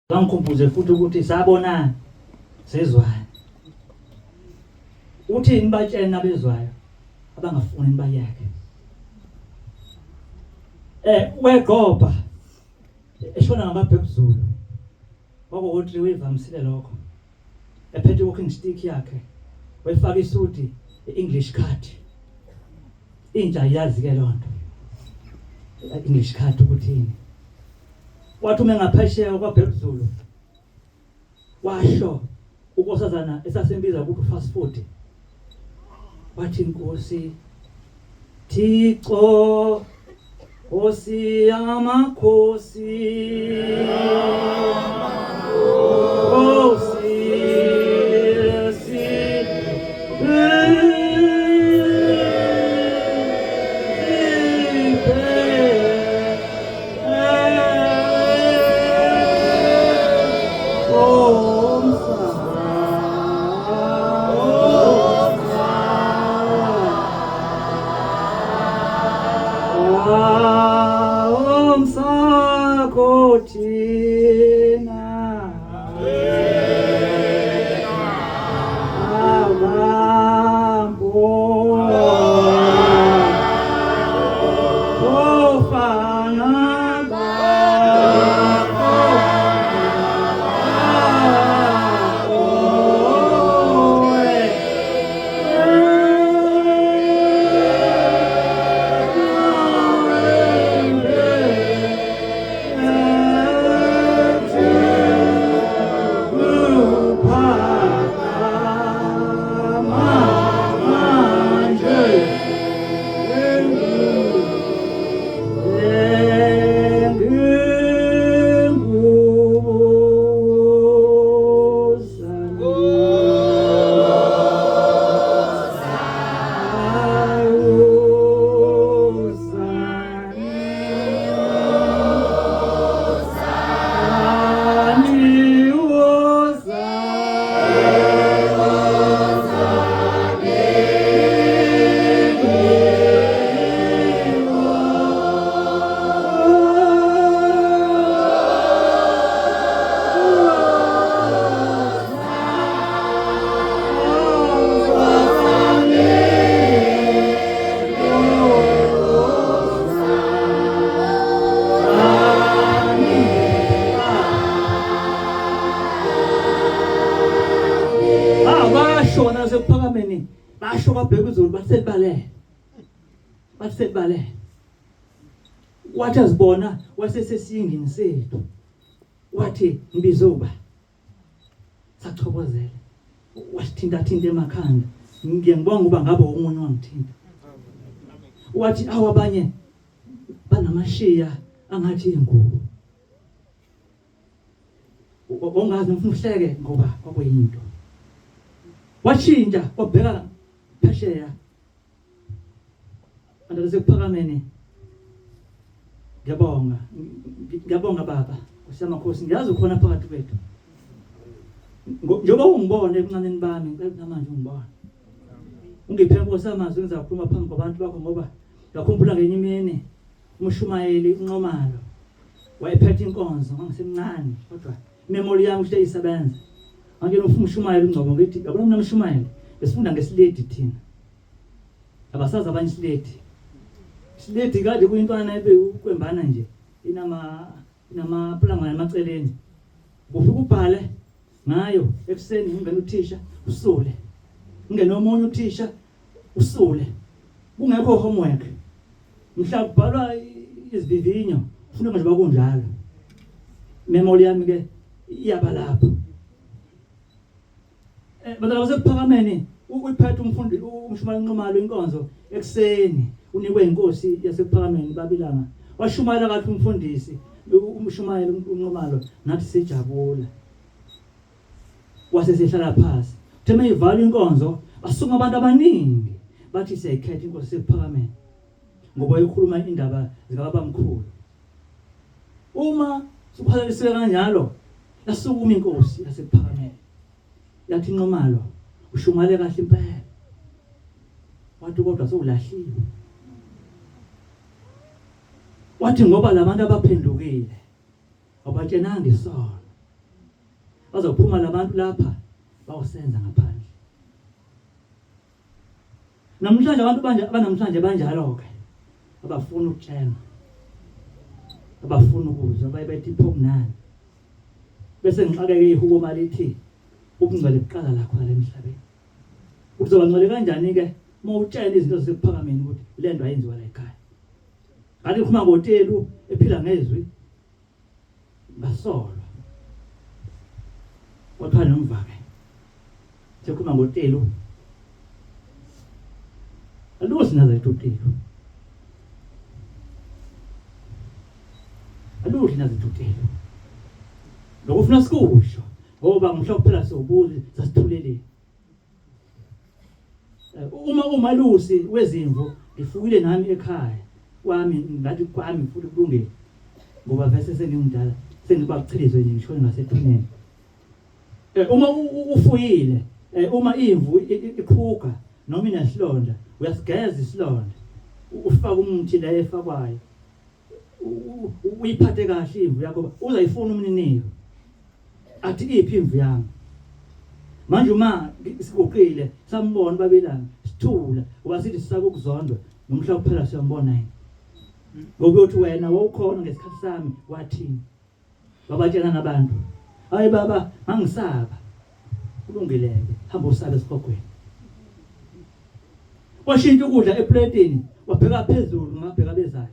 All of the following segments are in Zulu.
Bangikhumbuze futhi ukuthi sabonana sezwana. Uthi nibatshele nabezwayo abangafuni nibayeke. Wegqobha eshona ngamabhekuzulu. Kwakuwuthi uyivamisile lokho. Ephethe walking stick yakhe. Wayifaka isudi English cut. Intsha iyazi ke lonto. English cut ukuthi yini. Wathi uma ngaphesheya kwaBhekuzulu washo unkosazana esasimbiza ukuthi fast food. Wathi inkosi Thixo Nkosi yamakhosi Nkosi Thina Basho nasekuphakameni basho kwabheka izulu bathi selibalele bathi selibalele wathi azibona wasesesiyingini sethu wathi ngibize uba sachokozela wasithinta thinta emakhanda ngiye ngibonga uba ngabe omunye wangithinta wathi awu abanye banamashiya angathi ingubo ongazi ngifuna uhleke ngoba kwakuyinto washintsha wabheka phesheya Bantu sekuphakameni ngiyabonga ngiyabonga baba Nkosi yamakhosi ngiyazi ukhona phakathi kwethu njengoba ungibona ebuncaneni bami ngicela namanje ungibona ungiphe Nkosi amazwi engizakhuluma phambi kwabantu bakho ngoba ngiyakhumbula ngenye imini umshumayeli uNxomalo wayephethe inkonzo ngangisemncane kodwa memory yami kusho isebenza manje umshumayeli uNgcobo ngithi yabona mina mshumayeli besifunda ngesiledi thina abasazi abanye isiledi isiledi kade kuyintwana ebe ukwembana nje inama inamaplangana emaceleni ufika ubhale ngayo ekuseni ungena uthisha usule ungena omunye uthisha usule kungekho homework mhla kubhalwa izivivinyo ufuna nje bakunjalo memory yami ke iyaba lapho Badala basekuphakameni uyiphethe umfundi umshumayeli Nxumalo inkonzo ekuseni unikwe inkosi yasekuphakameni babilanga washumayela kahle umfundisi umshumayeli uNxumalo nathi sijabula wase sihlala phansi uthe mayivala inkonzo basukuma abantu abaningi bathi siyayikhetha inkosi yasekuphakameni ngoba ikhuluma indaba zikababamkhulu uma sukhalaliswe kanjalo yasukuma inkosi yasekuphakameni yathi Nxumalo ushumale kahle impela wathi kodwa sewulahliwe wathi ngoba labantu abaphendukile abatshenanga isono Bazophuma labantu lapha bayosenza ngaphandle. Namhlanje abantu banje abanamhlanje banjalo-ke, abafuni ukutshelwa, abafuni ukuzwa, baye bethi pho kunani. Bese ngixakeke ihubo malithi ubungcwele buqala la khona emhlabeni. Uzoba ngcwele kanjani-ke uma utshela izinto zasekuphakameni ukuthi le nto ayenziwa la ekhaya. Ngathi ngikhuluma ngotelu ephila ngezwi ngasolwa. Kwathiwa nomva-ke sekhuluma ngotelu alusi nazethu utelu aludli nazethu utelu lokhu ufuna sikusho ngoba ngomhla kuphela siwubuzi sasithuleleni uma umalusi wezimvu ngifukile nami ekhaya kwami ngathi kwami futhi kulungile ngoba vese sengimdala sengiba kuchilizwe nje ngishone ngasethuneni. Uma ufuyile, uma imvu iqhuga noma inesilonda, uyasigeza isilonda, ufake umuthi la efakwayo, uyiphathe kahle imvu yakho, uzayifuna umniniyo athi iphi imvu yami. Manje uma siguqile sambona babelana sithula ngoba sithi sisakukuzondwa ngomhla kuphela siyambona yena, ngoba uyothi wena wawukhona ngesikhathi sami wathini. Babatshela nabantu, hayi baba ngangisaba. Kulungile-ke, hamba usabe esihogweni. Washintsha ukudla epletini, wabheka phezulu ngabheka bezayo.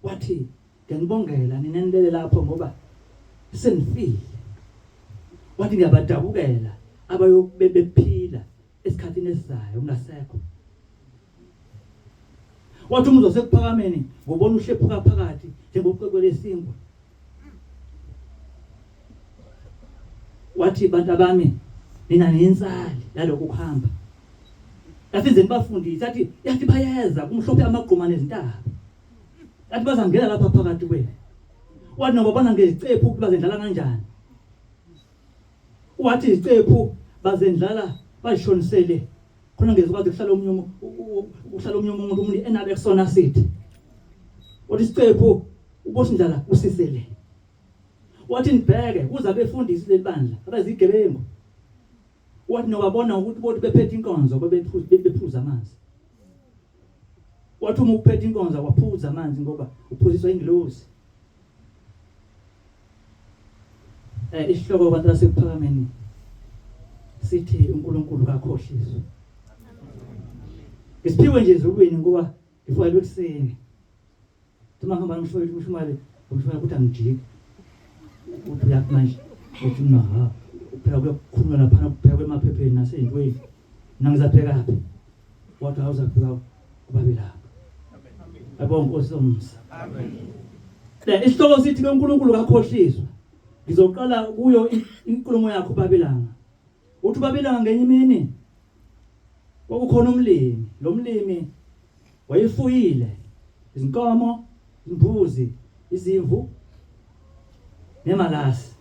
Wathi, ngiyanibongela nina nilele lapho ngoba senifile. Wathi ngiyabadabukela abayobe bephila esikhathini esizayo kungasekho. Wathi umuzwa sekuphakameni ngobona uhlephuka phakathi njengoqweqwe lesinkwa. Wathi bantu abami nina niyinsali yalokhu kuhamba. Yathi nze nibafundise yathi yathi bayeza kumhlophe amagquma nezintaba. Yathi bazangena lapha phakathi kwenu. Wathi nobabona ngezicephu ukuthi bazendlala kanjani. Wathi izicephu bazendlala bazishonisele khona ngezikwazi kuhlala omunye kuhlala omunye umuntu umuntu enabe kusona sithi wathi isicephu ubosindlala usisele wathi nibheke kuza befundisi leli bandla abazigebengu wathi nobabona ukuthi bothi bephethe inkonzo bebephuza amanzi wathi uma uphethe inkonzo waphuza amanzi ngoba uphuziswa ingilosi. Isihloko abantu basekuphakameni sithi uNkulunkulu kakhohliswa. Ngisiphiwe nje ezulwini ngoba ngifanele ekuseni. Uma ngihamba nomshwayeli umshumali umshumali ukuthi angijiki. Uthi uyathi manje uthi mina ha phela kuyakhulunywa laphana kubhekwe emaphepheni nasey'ntweni. Mina ngizabhekaphi? Wathi awuzabheka kubabe lapha. Yabonga Nkosi yomusa. Amen. Le isihloko sithi ke uNkulunkulu kakhohliswa. Ngizoqala kuyo inkulumo yakho uBabelanga. Uthi uBabelanga ngenye imini kwakukhona umlimi, lo mlimi wayefuyile izinkomo, imbuzi, izimvu nemalasi.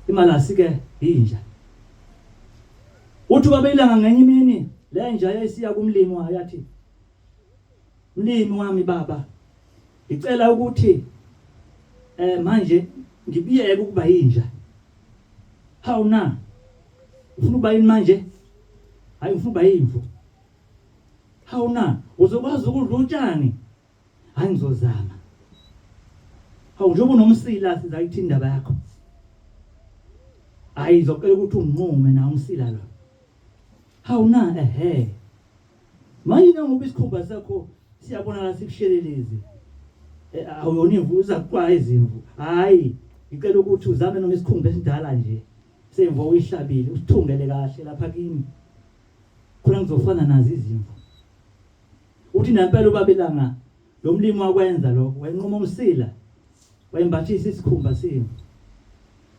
Imalasi ke inja. Uthi uBabelanga ngenye imini le nja yayisiya kumlimi wayo yathi mlimi wami baba ngicela ukuthi manje ngibiyeke ukuba yinja. Hawu na ufuna ukuba yini manje? Hayi ngifuna ukuba yimvu. Hawu na uzokwazi ukudla utshani? Hayi ngizozama. Hawu njengoba unomsila siza ithi indaba yakho. Hayi ngizocela ukuthi unginqume na umsila lo. Hawu na ehe. Manje njengoba isikhumba sakho siyabonakala sibushelelezi. Awuyona imvu uzakuqwaya izimvu. Hayi ngicela ukuthi uzame noma isikhumba esidala nje semvu oyihlabile usithungele kahle lapha kimi. Khona ngizofana nazo izimvu. Uthi nempela ubabelanga lo mlimi wakwenza lokho wayenquma umsila wayembathisa isikhumba semvu.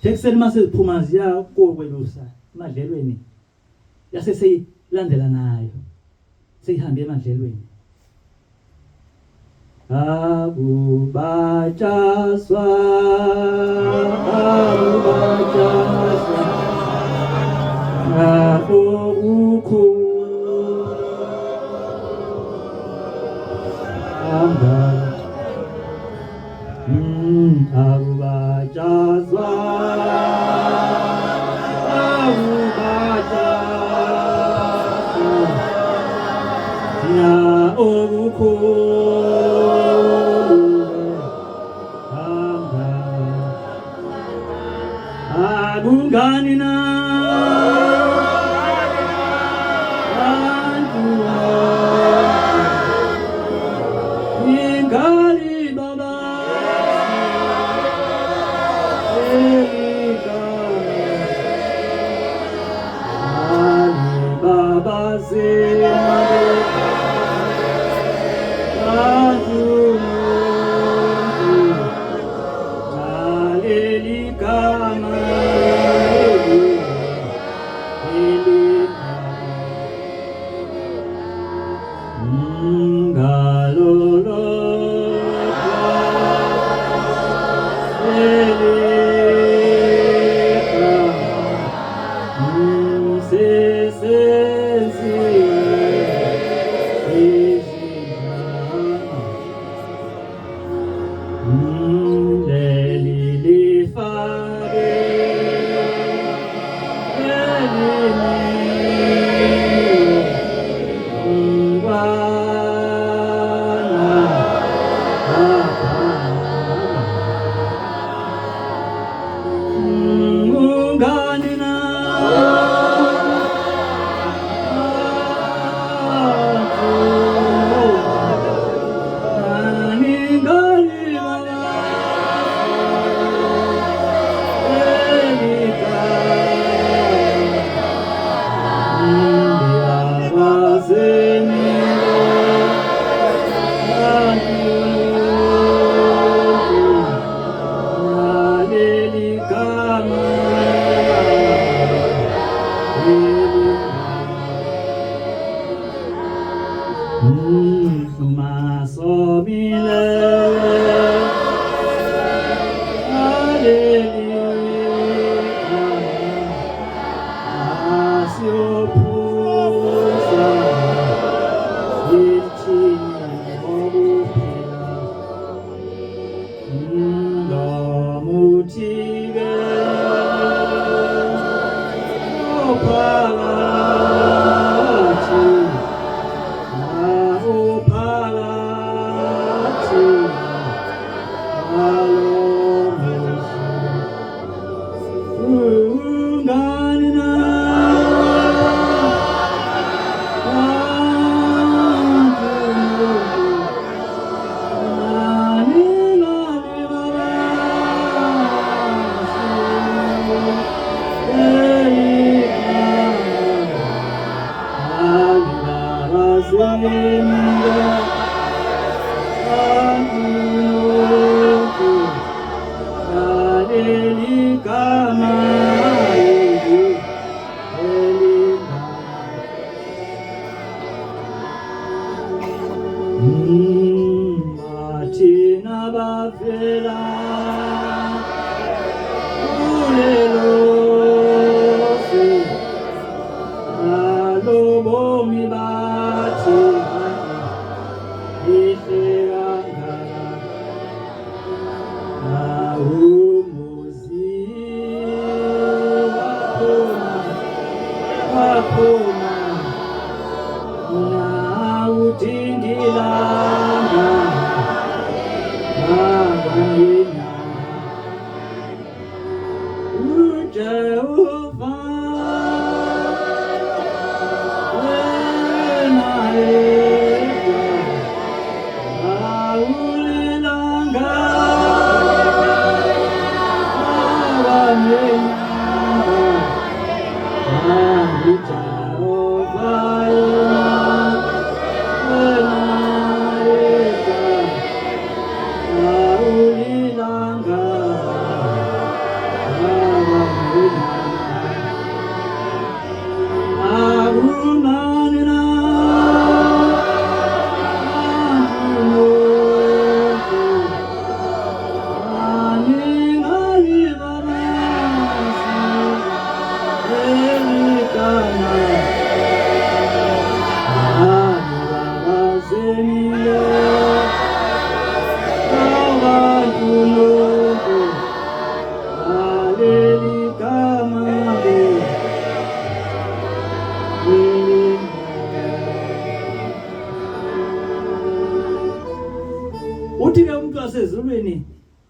Ekuseni mase ziphuma ziya kokwelusa emadlelweni yase seyilandela nayo seyihambe emadlelweni. Akubatshazwa, akubatshazwa, okukhulu hamba. Akubatshazwa. Mkhulu kangaka. Akungani na bantu ingali baba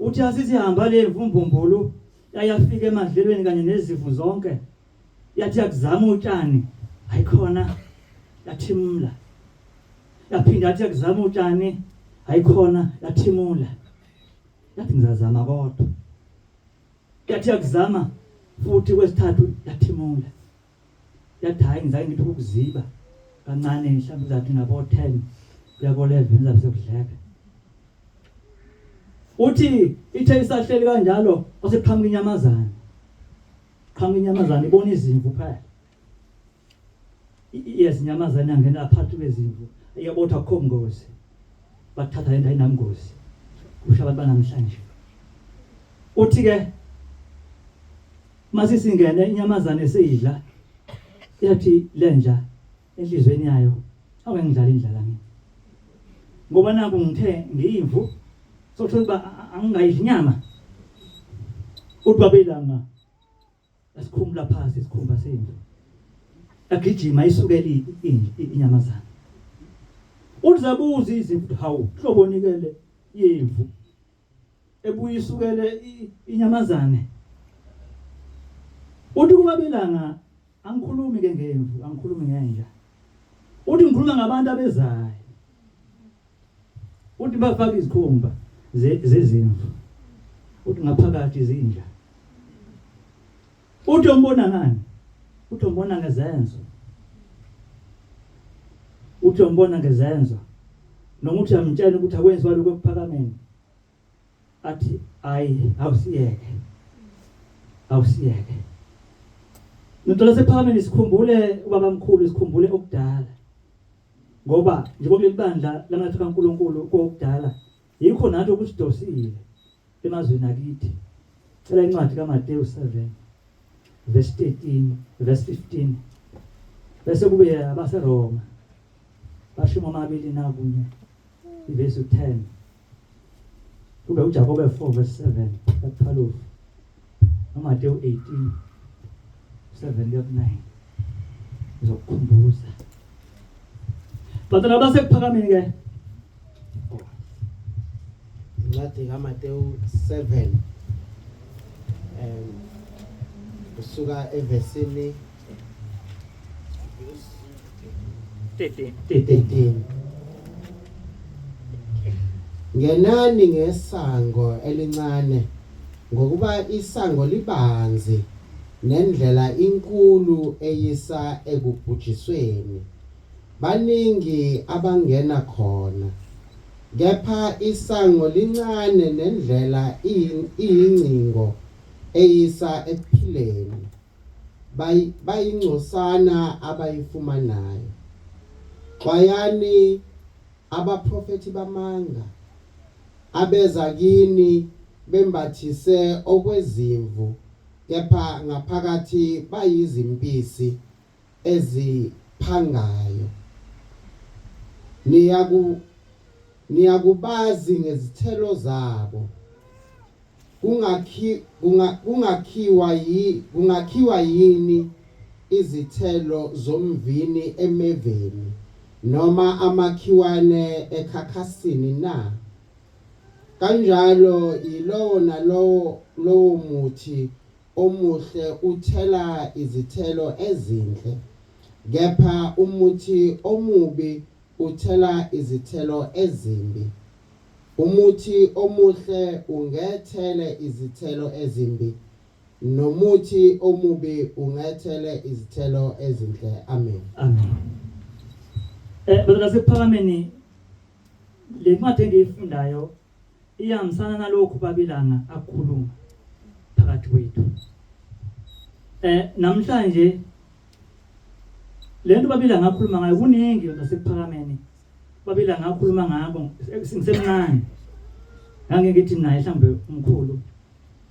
Uthi asisihamba le mvumbumbulu yayafika emadlelweni kanye nezimvu zonke. Yathi yakuzama utshani, hayikhona yathimula. Yaphinda yathi yakuzama utshani, hayikhona yathimula. Yathi ngizazama kodwa. Yathi yakuzama futhi kwesithathu yathimula. Yathi hayi ngizake ngithi ukuziba kancane mhlawumbe uzathi ngabo 10 kuya ko 11 izabe sekudleka. Uthi ithe isahleli kanjalo kwase qhamuka inyamazane. Qhamuka inyamazane ibona izimvu phela. Yes, inyamazane yangena phakathi kwezimvu. Iyabotha akukho ngozi. Bathatha lento ayinamngozi. Kusho abantu banamhlanje. Uthi ke mase singene inyamazane seyidla yathi lenja enhlizweni yayo awuke ngidlala indlala mina ngoba naku ngithe ngiyimvu sothola uba angingayidli inyama uthi babelanga asikhumula phasi isikhumba semvu agijima isukela inyamazana uthi zabuza izimvu hawu hlobo nikele yemvu ebuye isukele inyamazane uthi kubabelanga angikhulumi ke ngemvu angikhulumi ngenja uthi ngikhuluma ngabantu abezayo uthi bafaka izikhumba zezimvu uthi ngaphakathi izinja uthi umbona ngani uthi umbona ngezenzo uthi umbona ngezenzo noma uthi uyamtshela ukuthi akwenziwa lokho ekuphakameni athi ayi awusiyeke awusiyeke Ngicela sephakameni sikhumbule ubaba mkhulu sikhumbule okudala ngoba njengoba kuleli bandla lamathu kaNkuluNkulu kokudala yikho nathi okusidosile emazweni akithi cela incwadi kaMateyu 7 verse 13 verse 15 bese kube abaseRoma bashumi amabili nakunye ivesi 10 kube uJakobe 4 verse 7 12 noMateyu 18 7 kuya ku 9 ngizokukhumbuza Bantwana basekuphakameni ke Incwadi kaMateyu 7 kusuka evesini 13 13 Ngenani ngesango elincane ngokuba isango libanzi nendlela inkulu eyisa ekubhujisweni baningi abangena khona kepha isango lincane nendlela iyingcingo eyisa ekuphileni bayingcosana abayifumanayo. Xwayani abaprofethi bamanga abeza kini bembathise okwezimvu kepha ngaphakathi bayizimpisi eziphangayo. Niyakubazi ngezithelo zabo. Kungakhi kungakhiwa yi kungakhiwa yini izithelo zomvini emeveni noma amakhiwane ekhakhasini na? Kanjalo yilowo nalowo lowo muthi omuhle uthela izithelo ezinhle, kepha umuthi omubi uthela izithelo ezimbi. Umuthi omuhle ungethele izithelo ezimbi, nomuthi omubi ungethele izithelo ezinhle. Amen. Amen. Bazalwane sekuphakameni le ncwadi engiyifundayo iyahambisana nalokhu babilanga akukhuluma phakathi kwethu. Namhlanje lento babilanga akhuluma ngayo kuningi nasekuphakameni babilanga akhuluma ngako ngisemncane. Ngangithi naye mhlambe umkhulu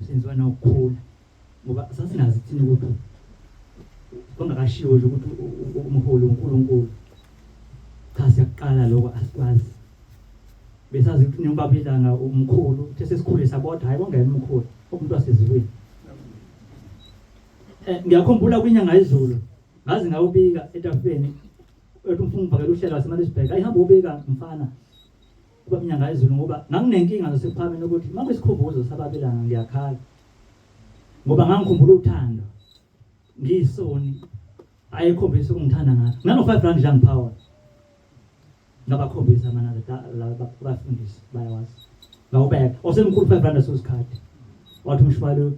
senziwa nokukhula ngoba sasingazi thina ukuthi kungakashiwo nje ukuthi umholi uNkulunkulu. Cha siyaqala lokho asikwazi. Besazi ukuthi njengoba bilanga umkhulu uthe sesikhule sabodwa hayi kongena umkhulu umuntu wasezulwini. Ngiyakhumbula kwinyanga yezulu ngaze ngawubika etafuleni ethi umfungivakela uhlelo waseMaritzburg ayihamba ubika mfana. Kuba izulu ngoba nganginenkinga zasekuphakameni ukuthi uma kuyisikhumbuzo sababelanga ngiyakhala. Ngoba ngangikhumbula uthando. Ngiyisoni ayekhombisa ukungithanda ngakho. Ngano 5 rand nje angiphawa. Ngabakhombisa mana laba bafundisi bayawazi. Ngawubeka. Osemkhulu 5 rand leso sikhathi. Wathi umshwalo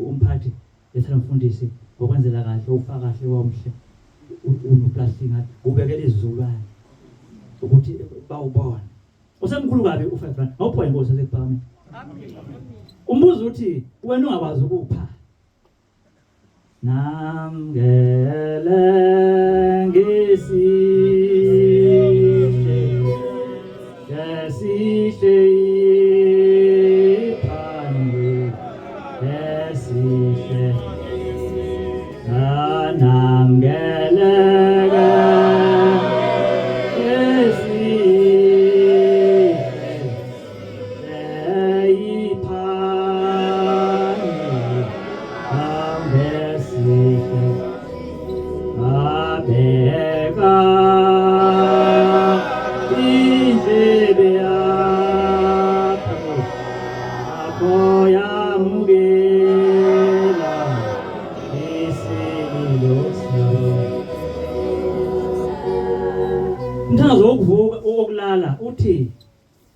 umphathi lethela mfundisi ngokwenzela kahle ufaka kahle womhle unoplastic ngathi ubekela izizukulwane ukuthi bawubone. Usemkhulu kabi u5 rand. Awuphiwa inkosi yasekuphakameni. Umbuzo uthi wena ungakwazi ukupha. Namngele ngesihle ngesihle iphambi ngesihle namngele ngesihle Umthandazo wokuvuka owokulala uthi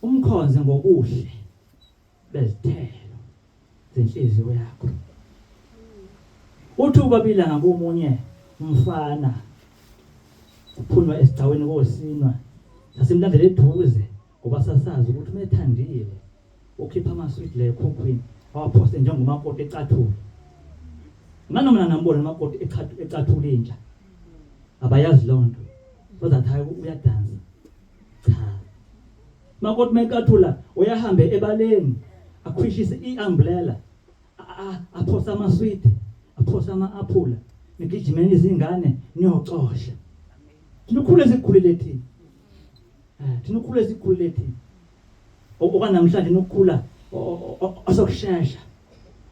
umkhonze ngobuhle bezithelo zenhliziyo yakho. Uthi ubabilanga komunye umfana kuphunywa esigcawini kosinwa sasimlandela eduze ngoba sasazi ukuthi uma ethandile ukhipha amaswidi la ekhukhwini awaphose njengomakoti ecathula. Nganoma mina ngambona umakoti ecathula intsha abayazi loo nto bazathi hayi uyadansa cha Makoti mayikathula uyahambe ebaleni akhwishise i-umbrella aphosa amaswidi aphosa ama-aphula nigijimeni izingane niyocosha thina ukhule sikhulile thina eh thina ukhule sikhulile thina okwanamhlanje nokukhula osokushesha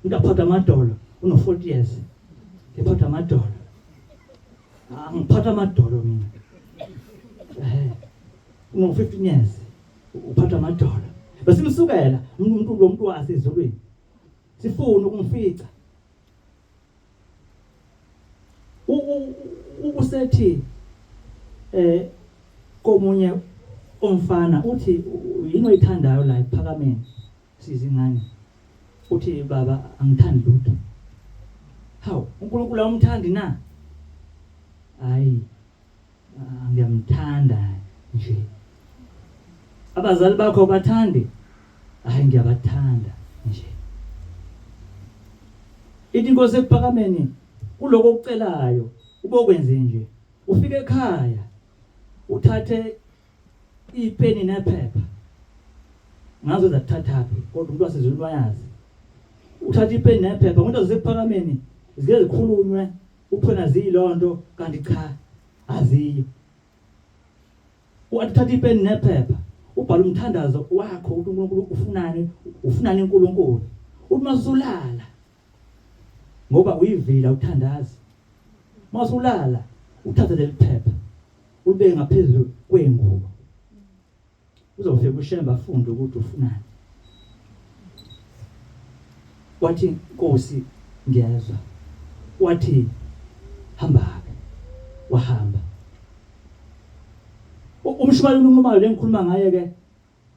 umuntu aphatha amadolo uno 40 years ephatha amadolo angiphatha amadolo mina eh uno 15 years uphatha amadolo besimsukela umuntu lo muntu wasezulwini sifuna ukumfica usethi eh komunye umfana uthi yini oyithandayo la ephakameni sizingane uthi baba angithandi lutho hawu uNkulunkulu awumthandi na hayi ngiyamthanda nje abazali bakho bathandi hayi ngiyabathanda nje ithi inkosi ekuphakameni kuloko okucelayo ubokwenze nje ufike ekhaya uthathe ipeni nephepha ngazo zathathaphi kodwa umuntu wasezulwini wayazi uthatha ipeni nephepha ngoba zasekuphakameni zike zikhulunywe ukhona ziyilonto kanti cha aziyo uthatha ipeni nephepha ubhala umthandazo wakho ukuthi uNkulunkulu ufunani ufunani uNkulunkulu uthi masulala ngoba uyivila uthandaza masulala uthathe leli phepha ulibeke ngaphezulu kwengubo Uzofika uShembe afunde ukuthi ufunani. Wathi Nkosi ngiyezwa. Wathi hamba-ke. Wahamba. Umshumayeli uNxumalo lengikhuluma ngaye ke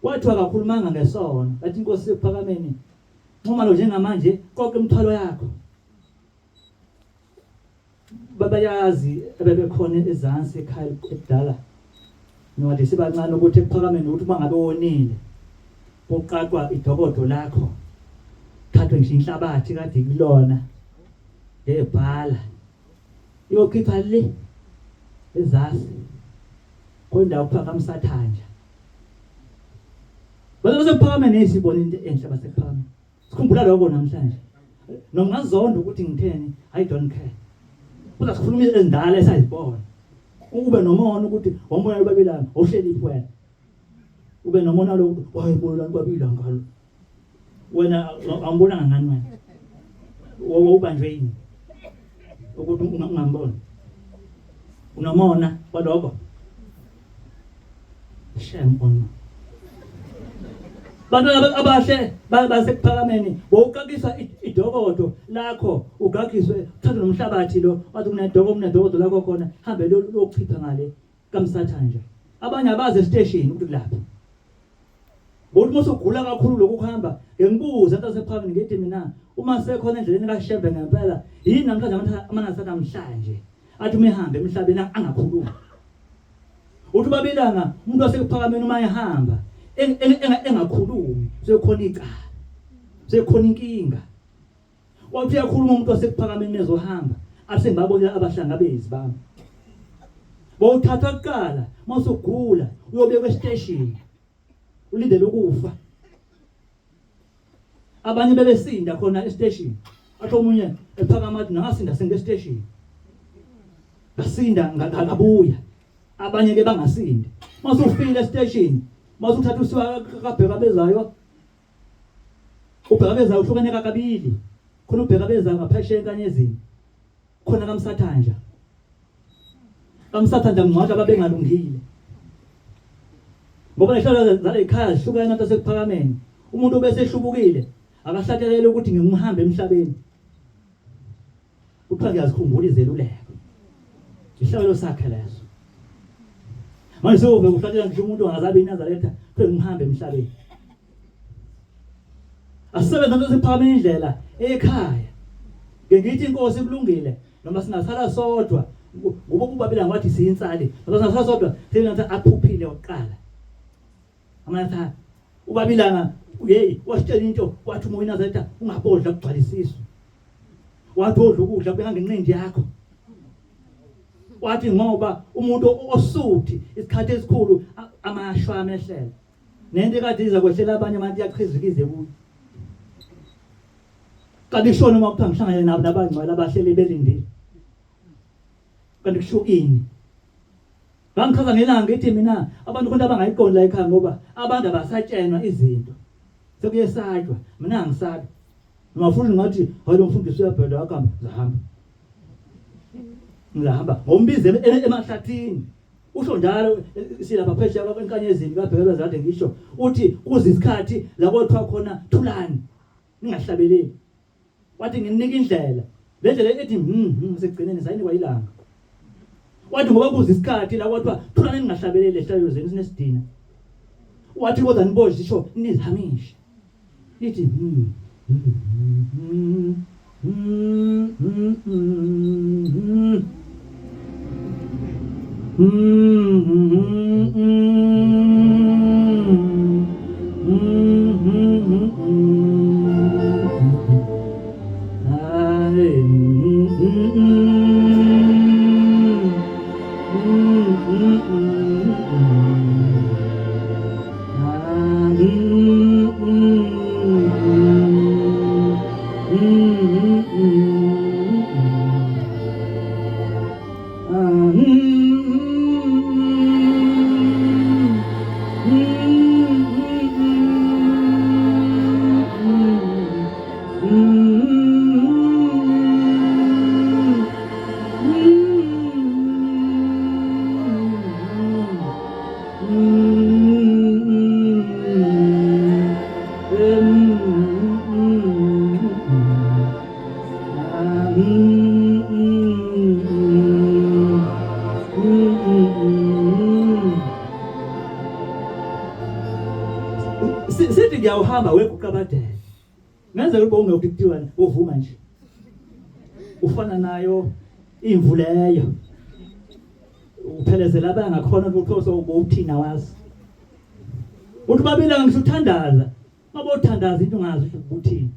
wathi akakhulumanga ngesono. Wathi inkosi sekuphakameni Nxumalo njengamanje qoqa imithwalo yakho. Babayazi ebebekhona ezansi ekhaya ekudala ncwadi sibancane ukuthi ekuphakameni ukuthi uma ngabe wonile kuqaqwa idokodo lakho thathwe ngisho inhlabathi kade kulona ngebhala iyokhipha le ezasi kwendawo kuphakamsathanja bese basekuphakameni esibona into enhle basekuphakameni Sikhumbula lokho namhlanje. Noma ungazonda ukuthi ngitheni, I don't care. Kodwa sikhuluma izindala esayizibona. Ube nomona ukuthi wambona ubabilanga, awuhleli iphi wena. Ube nomona lokhu, wayibona ubabilanga ngalo. Wena awumbonanga ngani wena? Wawubanjwe yini? Ukuthi ungamboni. Unomona waloko. Shame on you. Bantwana abahle basekuphakameni wawuqakisa idokodo lakho ugagiswe uthathe nomhlabathi lo wathi kunedoko kunedokodo lakho khona hambe lokuchitha ngale kamsatha nje abanye abazi esiteshini ukuthi kulaphi ngokuthi uma usugula kakhulu lokhu kuhamba ngibuze into asephakameni ngithi mina uma sekhona endleleni kaShembe ngempela yini namhlanje amanasa namhlanje athi uma ehambe emhlabeni angakhulumi Uthi uBabilanga umuntu wasekuphakameni uma ehamba engakhulumi sekukhona icala. Sekukhona inkinga. Wathi uyakhuluma umuntu wasekuphakameni ezohamba athi ngibabonile abahlangabezi bami. Bowuthathwa kuqala mawusugula uyobekwa esiteshini. Ulindele ukufa. Abanye bebesinda khona esiteshini. Athi omunye ephakama athi nangasinda sende esiteshini. Ngasinda ngabuya. Abanye ke bangasindi. Masufile esiteshini, masuthatha usiwa kabheka bezayo. Ubheka bezayo uhlukene kabili. Khona ubheka bezayo ngaphesheya enkanyezini. Khona kamsathanja. Kamsathanja ngcwatsha ababengalungile. Ngoba lehlalo zale khaya zihlukene abantu asekuphakameni. Umuntu obese ehlubukile akahlatshelele ukuthi ngingumhambi emhlabeni. Kuthiwa ngiyazikhumbula izeluleko. Isihlabelo sakhe leso. Manje sewuve kuhlatshela ngisho umuntu angazabe iNazaretha kuthiwe ngimhambe emhlabeni. Asisebenze nto siphakame indlela ekhaya. Ke ngithi inkosi kulungile noma singasala sodwa ngoba ubabila ngathi siyinsali noma singasala sodwa sinathi aphuphile oqala. Amatha ubabilanga hey wasitshela into wathi umoya Nazaretha ungabodla kugcwala isisu. Wathi odla ukudla kubeka ngenqindi yakho. Wathi ngoba umuntu osuthi isikhathi esikhulu amashwa amehlela. Nento ekade iza kwehlela abanye abantu iyachizika ize kuyo. Kanti kusho noma kuthiwa ngihlangane nabo nabangcwele abahleli belindile. Kanti kusho ini? Ngangichaza ngelanga ngithi mina abantu khona abangayiqondi la ekhaya ngoba abantu abasatshenwa izinto. Sekuyesatshwa. Mina angisabi. Noma futhi ngathi hayi lo mfundisi uyabheda akuhambe ngizahamba. Ngizahamba ngombize emahlathini. Usho njalo silapha phesheya kwenkanyezini kabhekela zade ngisho uthi kuze isikhathi la kothiwa khona thulani ningahlabeleli. Wathi nginika indlela. Le ndlela ethi sekugcineni sayinikwa ilanga. Wathi ngoba kuze isikhathi la kwathiwa thulani ningahlabeleli ehlalo zenu sinesidina. Wathi kodwa nibodla isho nizihamishe. Nithi Sithi ngiyawuhamba weguqabadela. Ngenzeka ukuba ungekho kuthiwa uvuma nje. Ufana nayo imvu leyo. Uphelezela abangakhona ukuthi ubuthina wazi. Uthi babila ngisho uthandaza. Mabothandaza into ungazi ukuthi ubuthini.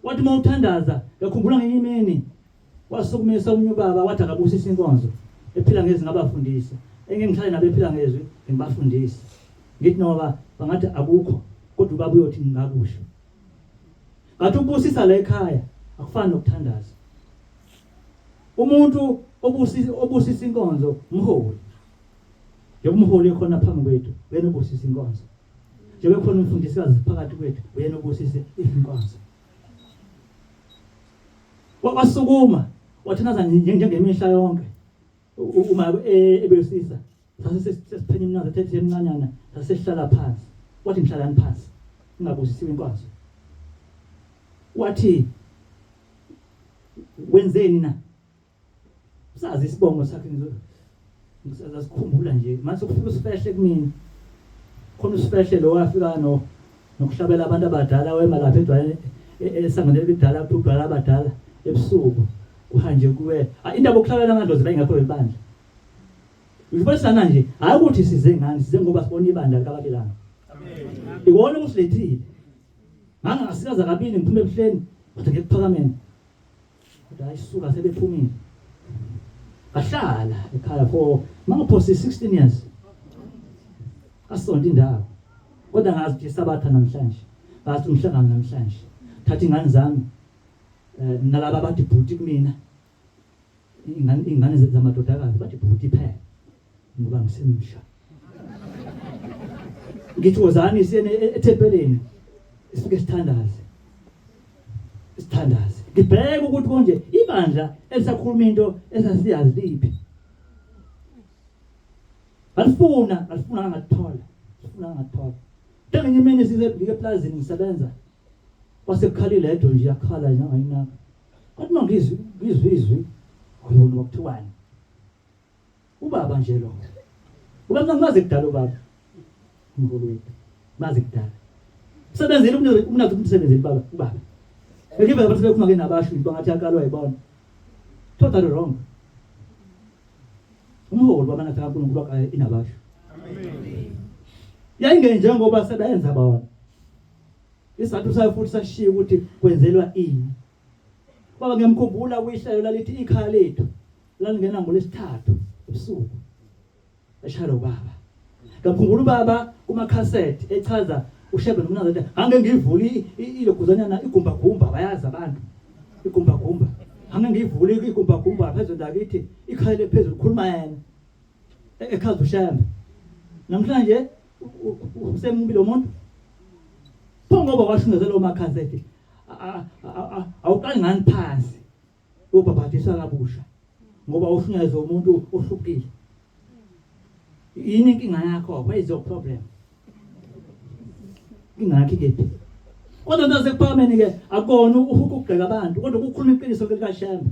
Wathi uma uthandaza ngakhumbula ngenye imini wasukumisa omunye ubaba wathi akabusise inkonzo ephila ngezwi ngabafundisa engeke ngihlale nabo ephila ngezwi ngibafundise ngithi noba bangathi akukho kodwa ubaba uyothi ngingakusho ngathi ukubusisa la ekhaya akufani nokuthandaza umuntu obusisa obusisa inkonzo umholi njengoba umholi ekhona phambi kwethu uyena obusisa inkonzo Njengoba khona umfundisikazi phakathi kwethu uyena obusise inkonzo. Wasukuma wathandaza njengemihla yonke uma e, ebesisa sase sesiphenya imnazi ethethe emncanyana sasesihlala phansi. Wathi ngihlalani phansi ngingabusisiwe inkonzo. Wathi wenzeni na? Sazi isibongo sakhe ngisasikhumbula nje manje kufika usifehle kumina. Khona usifehle lo wafika no nokuhlabela abantu abadala wema lapha edwaleni esangweni elidala kudwala abadala ebusuku kuhanje kuwe indaba yokuhlabela amadlozi bayingekho lelibandla. Ngibona sana nje hayi ukuthi size ngani size ngoba sibona ibandla likaBabelanga. Amen. Ikona okusilethile. Ngangasikaza kabili ngiphume ebuhleni kodwa ngekuphakameni. Kodwa hayi suka sebephumile. Ngahlala ekhaya for mangaphosi 16 years. Asonto indawo. Kodwa ngazi ukuthi isabatha namhlanje. Ngazi umhlangano namhlanje. Thatha ingane zami eh nalaba abathi bhuti kumina. Ingane ingane zamadodakazi bathi bhuti phela ngoba ngisemsha. Ngithi wozani siyene ethempelini sifike sithandaze. Sithandaze. Ngibheke ukuthi konje ibandla elisakhuluma into esasiyazi liphi. Alifuna, alifuna ngathola. Alifuna ngathola. Ngenye imini size ngike eplazini ngisebenza. Kwase kukhalile edo nje yakhala nje ngayinaka. Kwathi uma ngizwe ngizwe izwi uyona wakuthiwani? Ubaba nje lo. Ubaba ngimazi kudala ubaba. Umholi wethu. Mazi kudala. Usebenzile umnathi umsebenzile baba ubaba. Bekive abantu bekhuluma ke nabasho into ngathi akalwa yibona. Totally wrong. Umholi wabanathi kaNkulunkulu wakhe inabasho. Amen. Yayingenjengoba sebenza bona. Isizathu sayo futhi sashiya ukuthi kwenzelwa ini. Baba ngiyamkhumbula kwihlelo lalithi ikhaya lethu lalingena ngolwesithathu ebusuku. Eshayela ubaba. Ngiyamkhumbula ubaba kumakhasethi echaza uShebe noMnazaretha. Ngange ngivule iloguzanyana igumbagumba bayazi abantu. Igumbagumba. Ngange ngivule igumbagumba phezulu lakithi ikhaya lephezulu khuluma yena. Echaza uShembe. Namhlanje usemubi lo muntu. Pho ngoba washunezela omakhasethi awuqali ngani phansi ubhabhadiswa kabusha ngoba ushunyayezwa umuntu ohlukile. Yini inkinga yakho? Where is your problem? Inkinga yakho ikephi? Kodwa into yasekuphakameni ke akukona ukugxeka abantu kodwa ukukhuluma iqiniso likaShembe.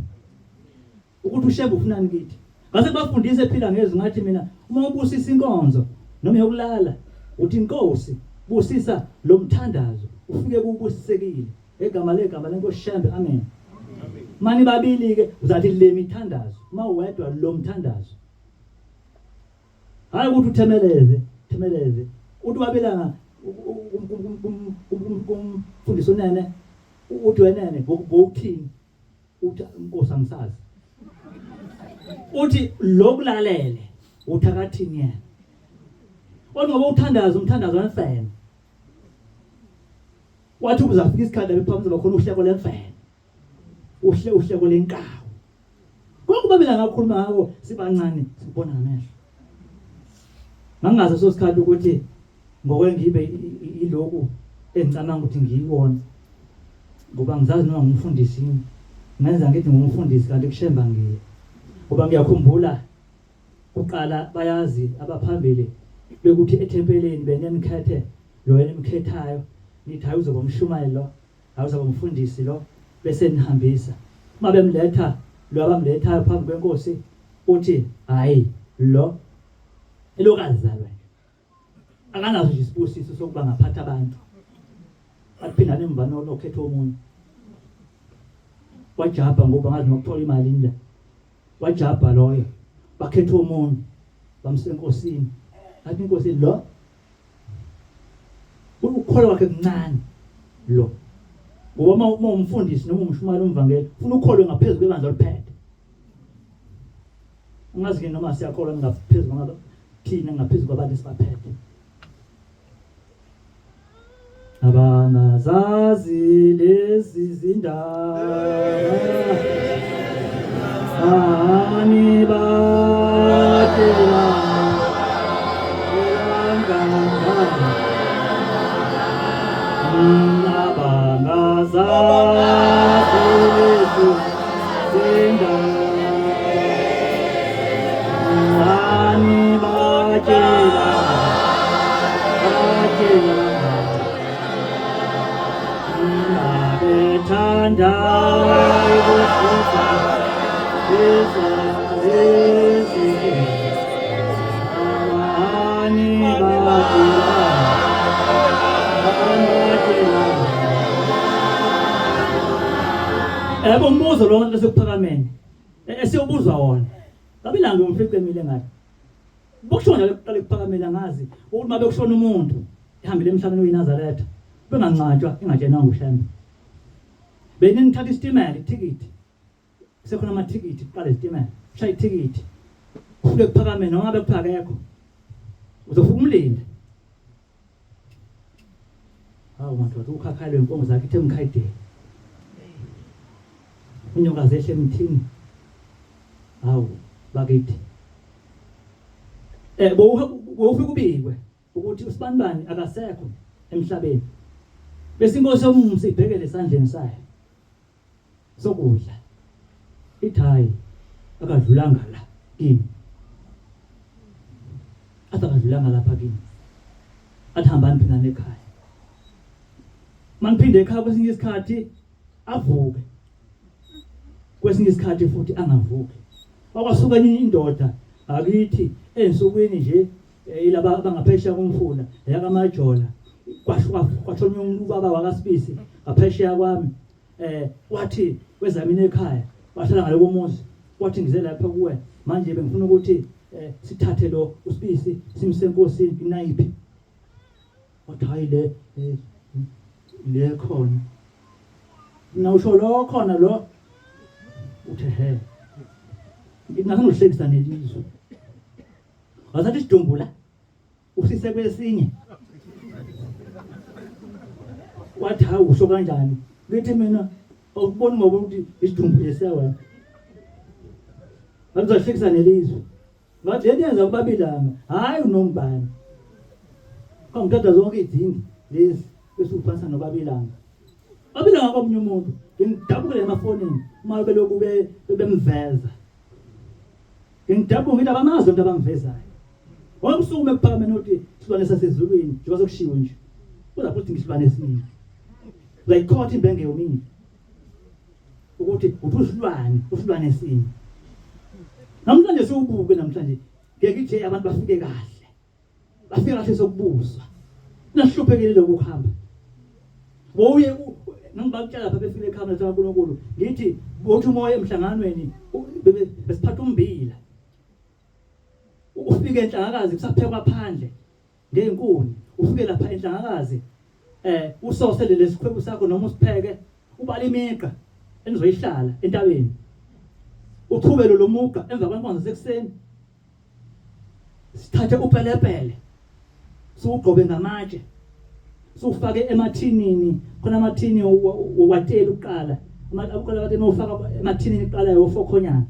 Ukuthi uShembe ufunani kithi. Ngase kubafundise ephila ngezwi ngathi mina uma ubusisa inkonzo noma yokulala uthi inkosi busisa lo mthandazo ufike kubusisekile ngegama legama lenkosi Shembe amen. Mani babili ke uzathi le mithandazo uma uwedwa lo mthandazo. Hayi ukuthi uthemeleze, themeleze. Uthi wabelanga kumfundisi unene uthi wenene ngokuthini uthi inkosi angisazi uthi lokulalele uthi akathini yena kodwa ngoba uthandaza umthandazo wemfene wathi kuzafika isikhathi lapho phambi bakhona uhleko lemfene uhle uhleko lenkawu konke ubabila ngakhuluma ngako sibancane sibona ngamehlo ngangazi so sikhathi ukuthi ngokwengibe iloku engicabanga ukuthi ngiyiwona ngoba ngizazi noma ngumfundisi ngenza ngithi ngumfundisi kanti kushemba ngiye ngoba ngiyakhumbula kuqala bayazi abaphambili bekuthi ethempelini benemkhethe lo enimkhethayo nithi hayi uzoba umshumayeli lo hayi uzoba umfundisi lo bese nihambisa uma bemletha lo abamlethayo phambi kwenkosi uthi hayi lo elokazalwa nje akanaso nje isibusiso sokuba ngaphatha abantu aphindane emva nokhetha omunye wajabha ngoba ngazi nokuthola imali la wajabha loyo bakhetha omunye bamse enkosini athi inkosi lo ukukholwa kwakhe kuncane lo ngoba uma umfundisi noma umshumayeli umvangeli ufuna ukholwe ngaphezulu kwebandla oliphethe Angazi ke noma siyakholwa ngaphezu kwaba thina ngaphezu kwabantu esibaphethe. Abangazazi lezi zindaba ani batela Abangazazi lezi Yebo umbuzo lo lesekuphakameni esiyobuzwa wona. Ngabe ilanga umfice emile ngathi. Bokushona njalo kuqala ekuphakameni angazi ukuthi uma bekushona umuntu ehambile emhlabeni uyiNazaretha bengancatshwa engatshenwanga uShembe. Beningithatha isitimela ithikithi Kusekhona amathikithi kuqala izitimela. Shaya ithikithi. Ufike kuphakame noma ngabe kuthiwa akekho. Uzofika umlinde. Hawu madoda ukhakhayi lwenkomo zakhe ithe mkhayideni. Unyoka zehle emthini. Hawu bakithi. Eh bowufika ubikwe ukuthi usibanibani akasekho emhlabeni. Bese inkosi yomusa ibhekele esandleni sayo. Sokudla. Ithi hayi akadlulanga la kimi. Athi akadlulanga lapha kimi. Athi hambani phindani ekhaya. Maniphinde ekhaya kwesinye isikhathi avuke. Kwesinye isikhathi futhi angavuki. Wakwasuka enye indoda ngakithi ensukwini nje eh, ilaba abangaphesheya komfula eyakamajola kwashona ubaba wakasibisi ngaphesheya kwami eh wathi weza mina ekhaya wahlala ngale komuzi wathi ngize lapha kuwe manje bengifuna ukuthi eh, sithathe lo usibisi simse enkosini inayiphi wathi hayi le eh, le khona mina usho lo khona lo uthe he ngingase nelizwe wathatha isidumbu la usise kwesinye wathi hawu usho kanjani ngithi mina awukuboni ngoba ukuthi isidumbu lesiya wena bakuzohlekisa nelizwe ngathi lento yenza kubabilanga hhayi unombani kwangithatha zonke izindlu lezi bese uphansa nobabilanga babilanga komunye umuntu ngidabukele emafonini uma belokhu bemveza Ngidabuka ngithi abamazi lento abamvezayo. Wonke usukume ekuphakameni uthi isilwane sasezulwini njengoba sekushiwo nje. Uza futhi ngisilwane esiningi. Uzayikhotha imbenge yomile. Ukuthi uthi usilwane, usilwane esini. Namhlanje siwubuke namhlanje ngeke nje abantu bafike kahle. Bafika kahle sokubuzwa. Nahluphekile lokhu kuhamba. Wowuye ngangibakutshela lapha befika ekhaya likaNkulunkulu ngithi bothi umoya emhlanganweni besiphatha umbila. Ufike enhlangakazi kusaphekwa phandle ngezinkuni. Ufike lapha enhlangakazi eh usose lesikhwebu sakho noma usipheke ubala imigqa enizoyihlala entabeni. Uqhubele lo mugqa emva kwenkonzo sekuseni. Sithathe upelepele siwugqobe ngamatshe siwufake emathinini khona amathini wateli kuqala amakhona amathinini ufaka emathinini kuqala yofokhonyana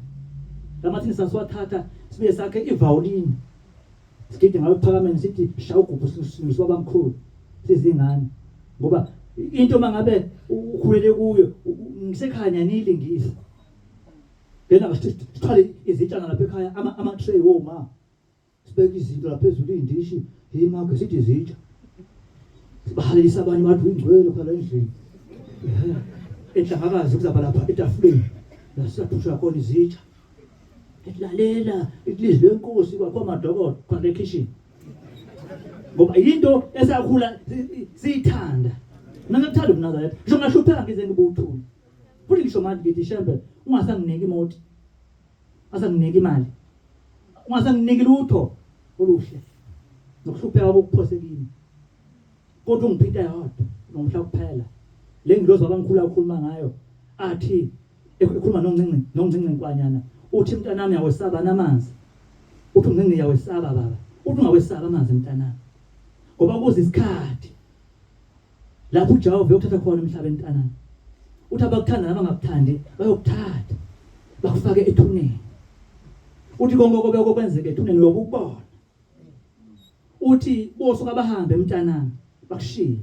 lamathini sasiwathatha sibuye sakhe ivawulini sigide ngayo kuphakameni sithi shaya ugubhu sibaba mkhulu sizingane ngoba into mangabe ukhulele kuyo ngisekhaya niyilingisa Lena sithwale izitshana lapha ekhaya ama-tray woma sibeke izinto lapha phezulu iy'ndishi iy'mage sithi izitsha sibahalelisa abanye bathi uyingcwele khona endlini enhlangakazi kuzaba lapha etafuleni la siyaphusha khona izitsha lalela ilizwi lenkosi kwakho amadokodo khona ekhishini ngoba yinto esakhula siyithanda mina ngiyakuthanda ubuNazaretha ngisho ngahlupheka ngize ngibuthule Futhi ngisho manje ngithi Shembe ungasanginiki imoti. Ungasanginiki imali. Ungasanginiki lutho oluhle. Nokuhlupheka kokuphose kimi. Kodwa ungiphinta yodwa nomhla kuphela. Le ngilozi abamkhulu akhuluma ngayo athi ekhuluma noncinci noncinci nkwanyana uthi mntanami uyawesaba namanzi. Uthi uncinci uyawesaba baba. Uthi ungawesaba amanzi mntanami. Ngoba kuze isikhathi Lapho uJehova uyokuthatha khona emhlabeni mntanami. Uthi abakuthanda nabangakuthandi bayokuthatha bakufake ethuneni. Uthi konke okobeke okwenzeka ethuneni uyokubona. Uthi bosuka bahambe mntanami bakushiye.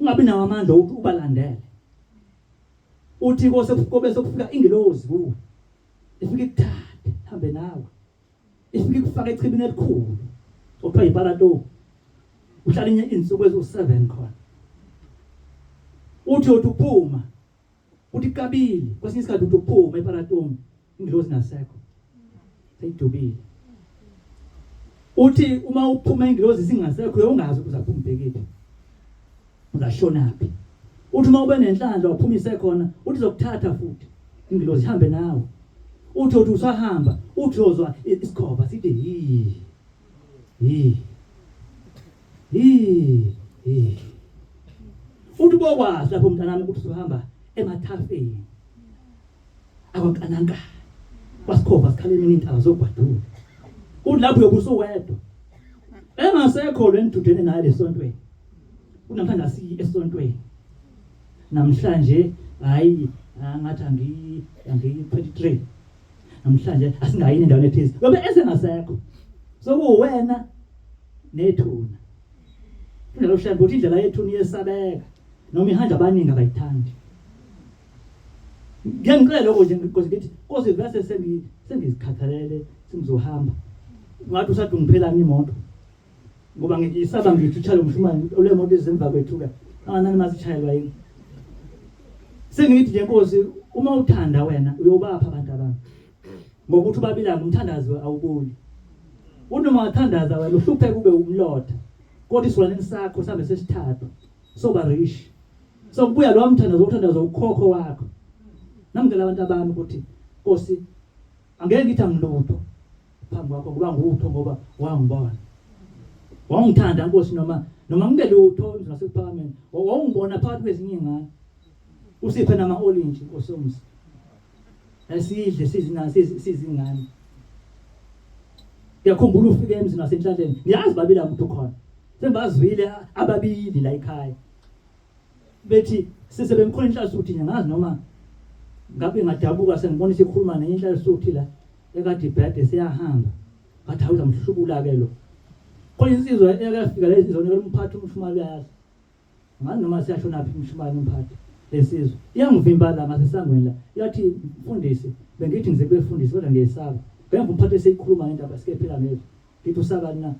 Ungabi nawo amandla ukuthi ubalandele. Uthi kose kobe sokufika ingilozi kuwe. Ifike ikuthathe hambe nawe. Ifike ikufake echibini elikhulu okuthiwa yiparato. Uhlala inye izinsuku eziwu-7 khona. Uthi uthi uphuma Uthi kabili kwesinye isikhathi uthi uphuma eparatomi ingilozi ngasekho. Seyidubile. Uthi uma uphuma ingilozi singasekho uyongazi ukuthi uzaphuma ubhekephi. Uzashonaphi. Uthi uma ube nenhlanhla waphuma isekhona uthi izokuthatha futhi ingilozi ihambe nawe. Uthi uthi usahamba uthi uzwa isikhova sithi yi yi yi yi. Uthi ubokwazi lapho mntanami ukuthi usuhamba emathafeni akwankanankana kwasikhova sikhala emini intaba zogwadule. Uthi lapho uyobe usuwedwa engasekho lo enidudene naye lesontweni. Kunamhlanje asiyi esontweni. Namhlanje hayi ngathi angi angi 23. Namhlanje asingayini endaweni ethize. Ngoba esengasekho. Sokuwena nethuna. Kunalo shembe uthi indlela yethuna iyesabeka. Noma ihanja abaningi abayithandi. Ngiyangicela lokho nje Nkosi ngithi Nkosi vese sengizikhathalele sengizohamba. Ngathi usathi ungiphelani imoto. Ngoba ngiyisaba ngithi ushayela umshumayeli le moto ezemva kwethu ke. Anganani masishayelwa yini. Sengithi nje Nkosi uma uthanda wena uyobapha abantu abami. Ngokuthi ubabilanga umthandazo awuboli. Unoma wathandaza wena uhlupheke ube umlotha. Kodwa isiwaneni sakho sambe sesithathu soba rich. So kubuya lo mthandazo uthandazo ukhokho wakho. Namukela abantu abami ukuthi Nkosi angeke ngithi angilutho phambi kwakho ngoba ngutho ngoba wangibona. Wangithanda Nkosi noma noma ngingelutho emzini wasekuphakameni. Wawungibona phakathi kwezinye izingane. Usiphe nama olintshi Nkosi yomzi. Esidle sizina sizingane. Ngiyakhumbula ufike emzini wasenhlanhleni. Ngiyazi babila ukuthi ukhona. Sengibazwile ababili la ekhaya. Bethi sisebemkhona inhlalasuthi ngiyazi noma ngabe ngadabuka sengibona isikhuluma nenye inhlalasuthi la ekade ibhede seyahamba. Ngathi hawu uzamhlubula ke lo. Khona insizwa eyakafika la insizwa umphathi umshumayeli uyazi. Ngazi noma siyashona phi umshumayeli umphathi lesizwe. Iyangivimba la ngasesangweni la. Yathi mfundisi bengithi ngize kubefundisi kodwa ngiyesaba. Ngemva umphathi eseyikhuluma ngendaba sike phela ngezwe. Ngithi usabani na?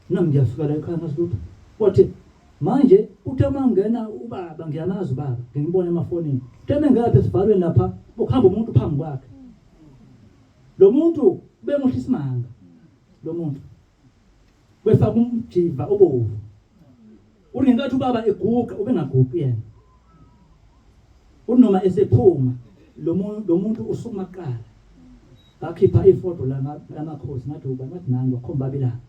Nami ngiyafika la ekhaya ngazi lutho. Wathi manje uthe uma ngena ubaba ngiyamazi ubaba ngingibona emafonini. Uthe mengapha esivalweni lapha ukuhamba umuntu phambi kwakhe. Lo muntu bemuhle isimanga lo muntu. Befaka umjiva obovu. Uthi ngenkathi ubaba eguqa ubengaguqi yena. Unoma esephuma lo muntu usukuma kuqala. Ngakhipha ifoto lamakhosi ngathi ubani wathi nangu wakhomba abilanga.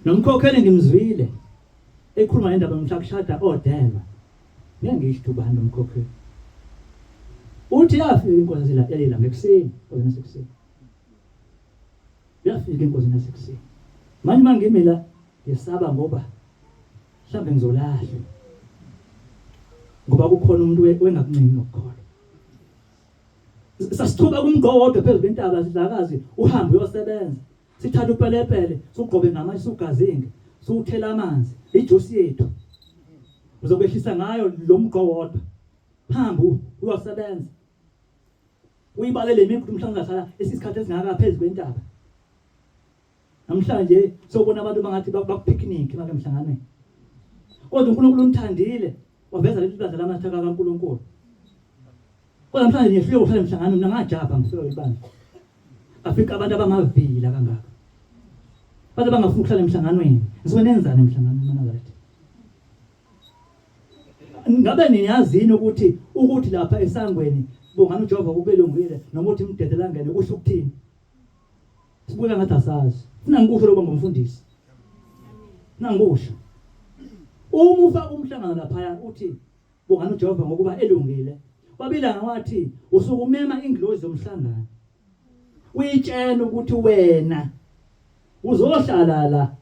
Nomkhokheli ngimzwile ekhuluma ngendaba yomhla kushada odelwa. Ngeke ngisho ubani nomkhokheli. Uthi yafika inkosi la yalila ngekuseni, inkosi nasekuseni. Yafika inkosi nasekuseni. Manje mangimi la ngisaba ngoba mhlambe ngizolahlwa. Ngoba kukhona umuntu wengakuncengi ngokukholwa. Sasithuka kumgqo wodwa phezu kwentaba sidlakazi uhambe uyosebenza. Sithatha upelepele sugqobe ngamatshe sugazinge suthela amanzi ijuice yethu. Uzokwehlisa ngayo lo mgqo wodwa. Hamba uyosebenza. Uyibalele imigudu mhlawumbe ungahlala isikhathi esingaka phezu kwentaba. Namhlanje sewubona abantu bangathi bakupicnic make emhlanganweni. Kodwa uNkulunkulu unithandile waveza leli bandla lamathaka kaNkulunkulu. Kodwa namhlanje ngiyehluleka ukuhlala emhlanganweni mina ngajabha ngifika ibandla. Afika abantu abamavila kangaka. Abantu abangafuni ukuhlala emhlanganweni. Ngisuke nenzani emhlanganweni maNazaretha? Ngabe niyazini ukuthi ukuthi lapha esangweni bongani uJehova kubelungile noma uthi imdedela ngene kusho ukuthini? Sibuka ngathi asazi. Funa ngikusho lokho ngomfundisi. Funa ngikusho. Uma ufaka umhlangano laphaya uthi bongani uJehova ngokuba elungile. Wabilanga wathi usukumema ingilozi yomhlangano. Uyitshela ukuthi wena uzohlala la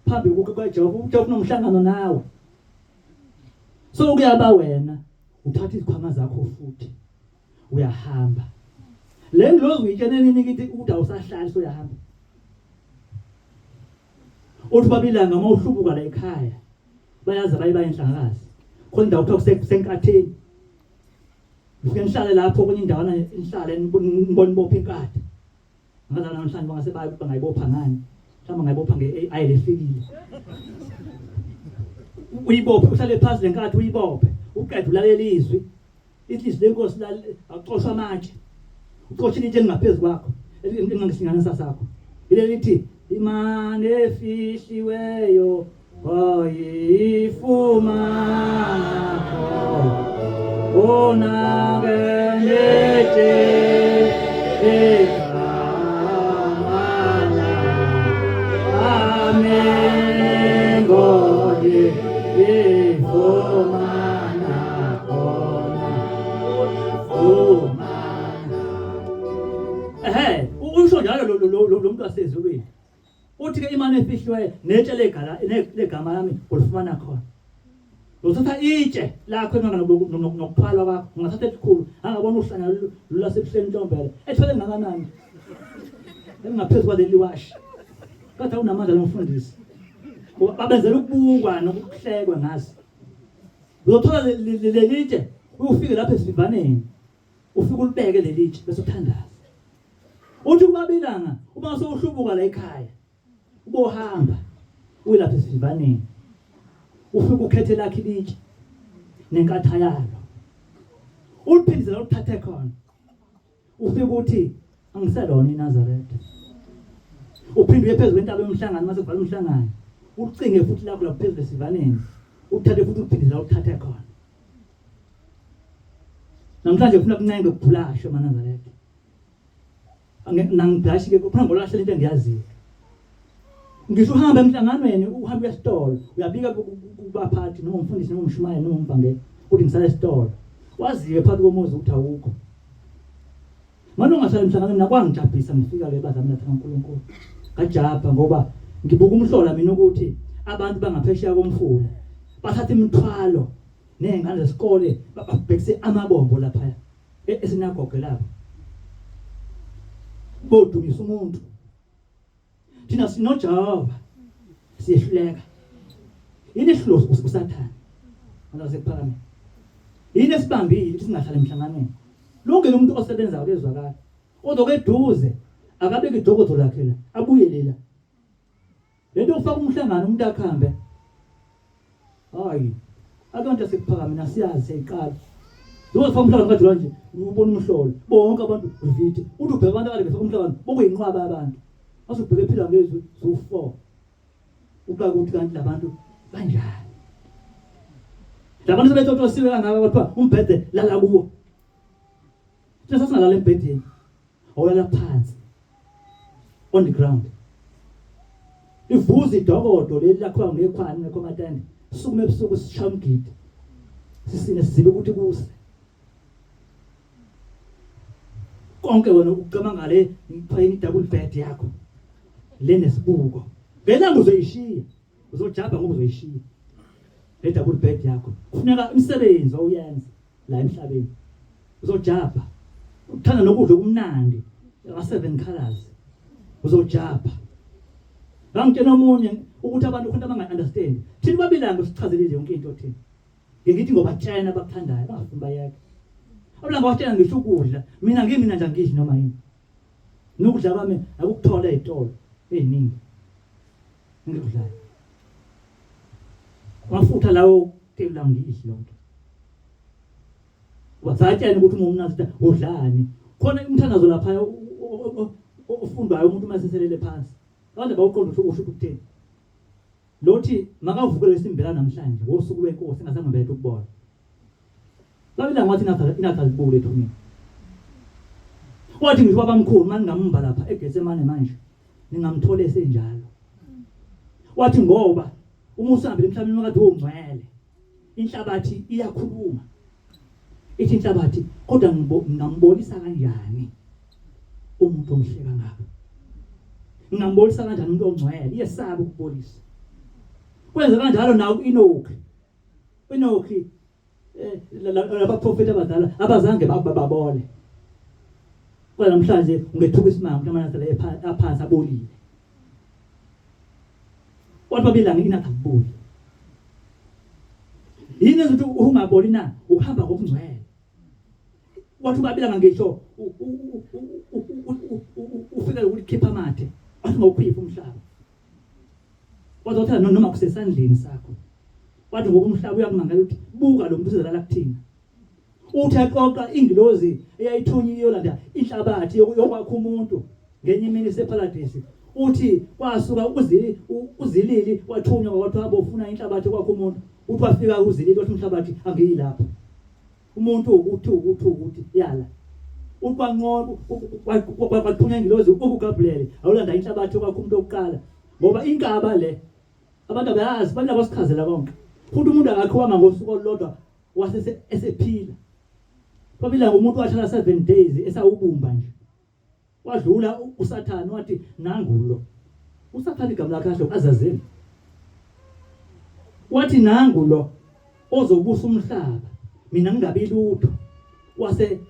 phambi kukaJehova, uJehova unomhlangano nawe. So kuyaba wena uthatha izikhwama zakho futhi uyahamba. Le ngilozi uyitshene nini kithi ukuthi awusahlali soyahamba. Uthi babilanga uma uhlubuka la ekhaya bayazi abaye bayinhlangakazi. Khona indawo kuthiwa kusenkatheni. Nifike nihlale lapho kwenye indawana nihlale nibone nibophe inkatha. Ngaza namhlanje bangase bangayibopha ngani? Mhlawumbe ngayibopha nge-AI lefikile. Uyibophe uhlale phansi lenkathi uyibophe. Uqeda ulalela izwi. Ithi izwi lenkosi akuxoshwa amatshe. Uxosha ilitshe elingaphezu kwakho, elingangesinganisa sakho. Ileli lithi imane efihliweyo oyifumana khona. Unake netshe igama lami ngodi ifumana khona ifumana. Ehhe, usho njalo lo muntu wasezulwini. Uthi ke imali efihliweyo netshe legala legama lami ulifumana khona. Uzothatha itshe lakho nokuthwalwa kwakho, ungathatha elikhulu, angabona uhlanya lulasebuhleni ntombela. Ethwele ngakanani? Engaphezu kwaleli washi. Kodwa unamandla lo mfundisi. Babenzela ukubukwa nokuhlekwa ngazi. Uzothola leli tshe ufike lapha esivivaneni. Ufike ulibeke leli tshe bese uthandaza. Uthi kubabilanga uma sewuhlubuka la ekhaya ubohamba uye lapha esivivaneni. Ufike ukhethe lakhe ilitshe nenkatha yalo. Uliphindisela ulithathe khona. Ufike uthi angiselona iNazaretha. Uphinde uye phezu kwentaba yomhlangano mase kuvala umhlangano. Ucinge futhi lakho lapho phezulu esivaneni. Uthathe futhi uphinde la uthathe khona. Namhlanje ufuna kuncenge kubhulashe amaNazaretha. Nangiblashi ke kuphela ngolahlela into engiyaziyo. Ngisho uhamba emhlanganweni uhamba uya esitolo uyabika kubaphathi noma umfundisi noma umshumayeli noma umvangeli uthi ngisala esitolo. Waziwe phakathi komuzi ukuthi awukho. Manje ungasala emhlanganweni nakwangijabhisa ngifika ke bazami lapha kaNkulunkulu. Ngajabha ngoba ngibuka umhlola mina ukuthi abantu bangaphesheya komfula bathatha imithwalo nezingane zesikole babhekise amabombo lapha esinagoge labo. Bodumisa umuntu. Thina sinoJehova siyehluleka. Yini esihlulo uSathane? Abantu basekuphakameni. Yini esibambile ukuthi singahlali emhlanganweni? Lungile umuntu osebenzayo kezwakala. Kodwa keduze akabeke idokodo lakhe la, abuyele la. Lento yokufaka umhlangano umuntu akuhambe. Hayi. Abantu asekuphakameni asiyazi siyayiqala. Njengoba sifaka umhlangano kajula nje ubona umhlolo. Bonke abantu vithi. Uthi ubheka abantu akade befaka umhlangano bokuyinqwaba abantu. Mase ubheke ephila ngezwi zu4. Uqaka ukuthi kanti labantu banjani. Labantu sebetotosiwe kangaka kwathiwa umbhede lala kuwo. Thina sasingalala embhedeni. Awulala phansi. On the ground. Ivuza idokodo leli lakhiwa ngekhwani ngekho amatende. Sukume ebusuku sishaya umgidi. Sisine sizibe ukuthi kuse. Konke wena ucabanga ngale ngipha double bed yakho. Le nesibuko. Ngelanga uzoyishiya. Uzojabha ngoba uzoyishiya. Le double bed yakho. Kufuneka imisebenzi owuyenza. la emhlabeni uzojabha uthanda nokudla okumnandi ama seven colors uzojabha ngangitshela omunye ukuthi abantu khona abanga understand thina babilanga sichazelile yonke into thina ngithi ngoba tshena abakuthandayo bangafuni bayeke abalanga watshena ngisho ukudla mina ngimina nje angidli noma yini nokudla kwami akukuthola ezitolo eziningi ngikudlayo amafutha lawo tebula ngidli lonke Wasatshela ukuthi uma umnazitha udlani. Khona umthandazo lapha ofundwayo umuntu uma seselele phansi. Abantu abawuqonda ukuthi usho ukuthini. Lothi makavuke lesimbela namhlanje ngosuku lwenkosi engazange mbethe ukubona. Babila ngathi inatha libule ethuneni. Wathi ngisho babamkhulu maningamumba lapha eGetsemane manje ningamthola esenjalo. Wathi ngoba uma usahambile emhlabeni wakade ungcwele Inhlabathi iyakhuluma. Ithi inhlabathi kodwa ngingambolisa kanjani umuntu omhle kangaka? Ngingambolisa kanjani umuntu ongcwele? Iyesaba ukubolisa. Kwenza kanjalo nawo uEnoki. Enoki eh, labaprofeti abadala abazange bababole. Kodwa namhlanje ungethuka isimanga ukuthi amanazela aphansi abolile. Kodwa babilanga inatha kuboli. Yini ezothi ungaboli na ukuhamba ngokungcwele. Wathi ubabilanga ngisho ufika ukuthi khipha amathe wathi ngawukhipha umhlaba. Wathi noma kusesandleni sakho. Wathi ngoba umhlaba uyakumangala ukuthi buka lo muntu usezalala kuthina. Uthi aqoqa ingilozi eyayithunyiwe iyolanda inhlabathi yokwakha umuntu ngenye imini iseparadisi. Uthi kwasuka uzilili wathunywa kwathiwa abofuna inhlabathi yokwakha umuntu. Uthi wafika uzilili wathi umhlabathi angiyi lapho. Umuntu ukuthi ukuthi ukuthi yala. Uthi kwanqoba kwathunywa ingilozi uGabriel awulanda inhlabathi yokwakha umuntu wokuqala ngoba inkaba le Abantu abayazi, balila basichazela konke. Futhi umuntu akakhiwanga ngosuku olulodwa wase esephila. Babila umuntu wahlala 7 days esawubumba nje. Wadlula uSathane wathi nangu lo. USathane igama lakhe asho Azazeli. Wathi nangu lo ozobusa umhlaba mina ngingabi lutho. Wase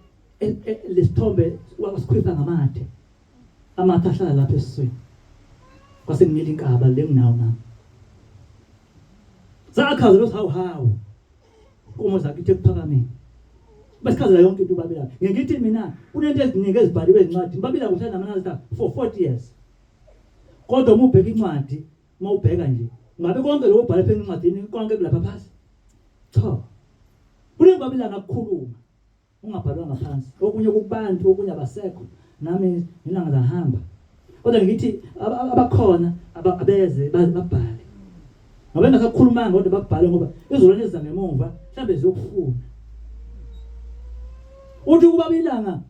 e, e, lesithombe wasikhwipha ngamathe. Amathe ahlala lapha esiswini. Kwase kumila inkaba le nginawo nami. Zakhaza lo hawu hawu. Inkomo zakithi ekuphakameni. Basichazela yonke into ubabila. Ngithi mina kunento eziningi ezibhaliwe ezincwadini. Babila kuhlala namanazitha for 40 years. Kodwa uma ubheka incwadi, uma ubheka nje, ngabe konke lokho obhale phe encwadini konke kulapha phansi? Cha. Kunengibabila ngakukhuluma. Ungabhalwanga phansi. Okunye kukubantu, okunye abasekho. Nami ilanga lahamba. Kodwa ngithi abakhona abeze babhale. Ngoba engasakhulumanga kodwa bakubhale ngoba izolwane eziza ngemuva mhlambe ziyokufuna. Uthi ukuba ilanga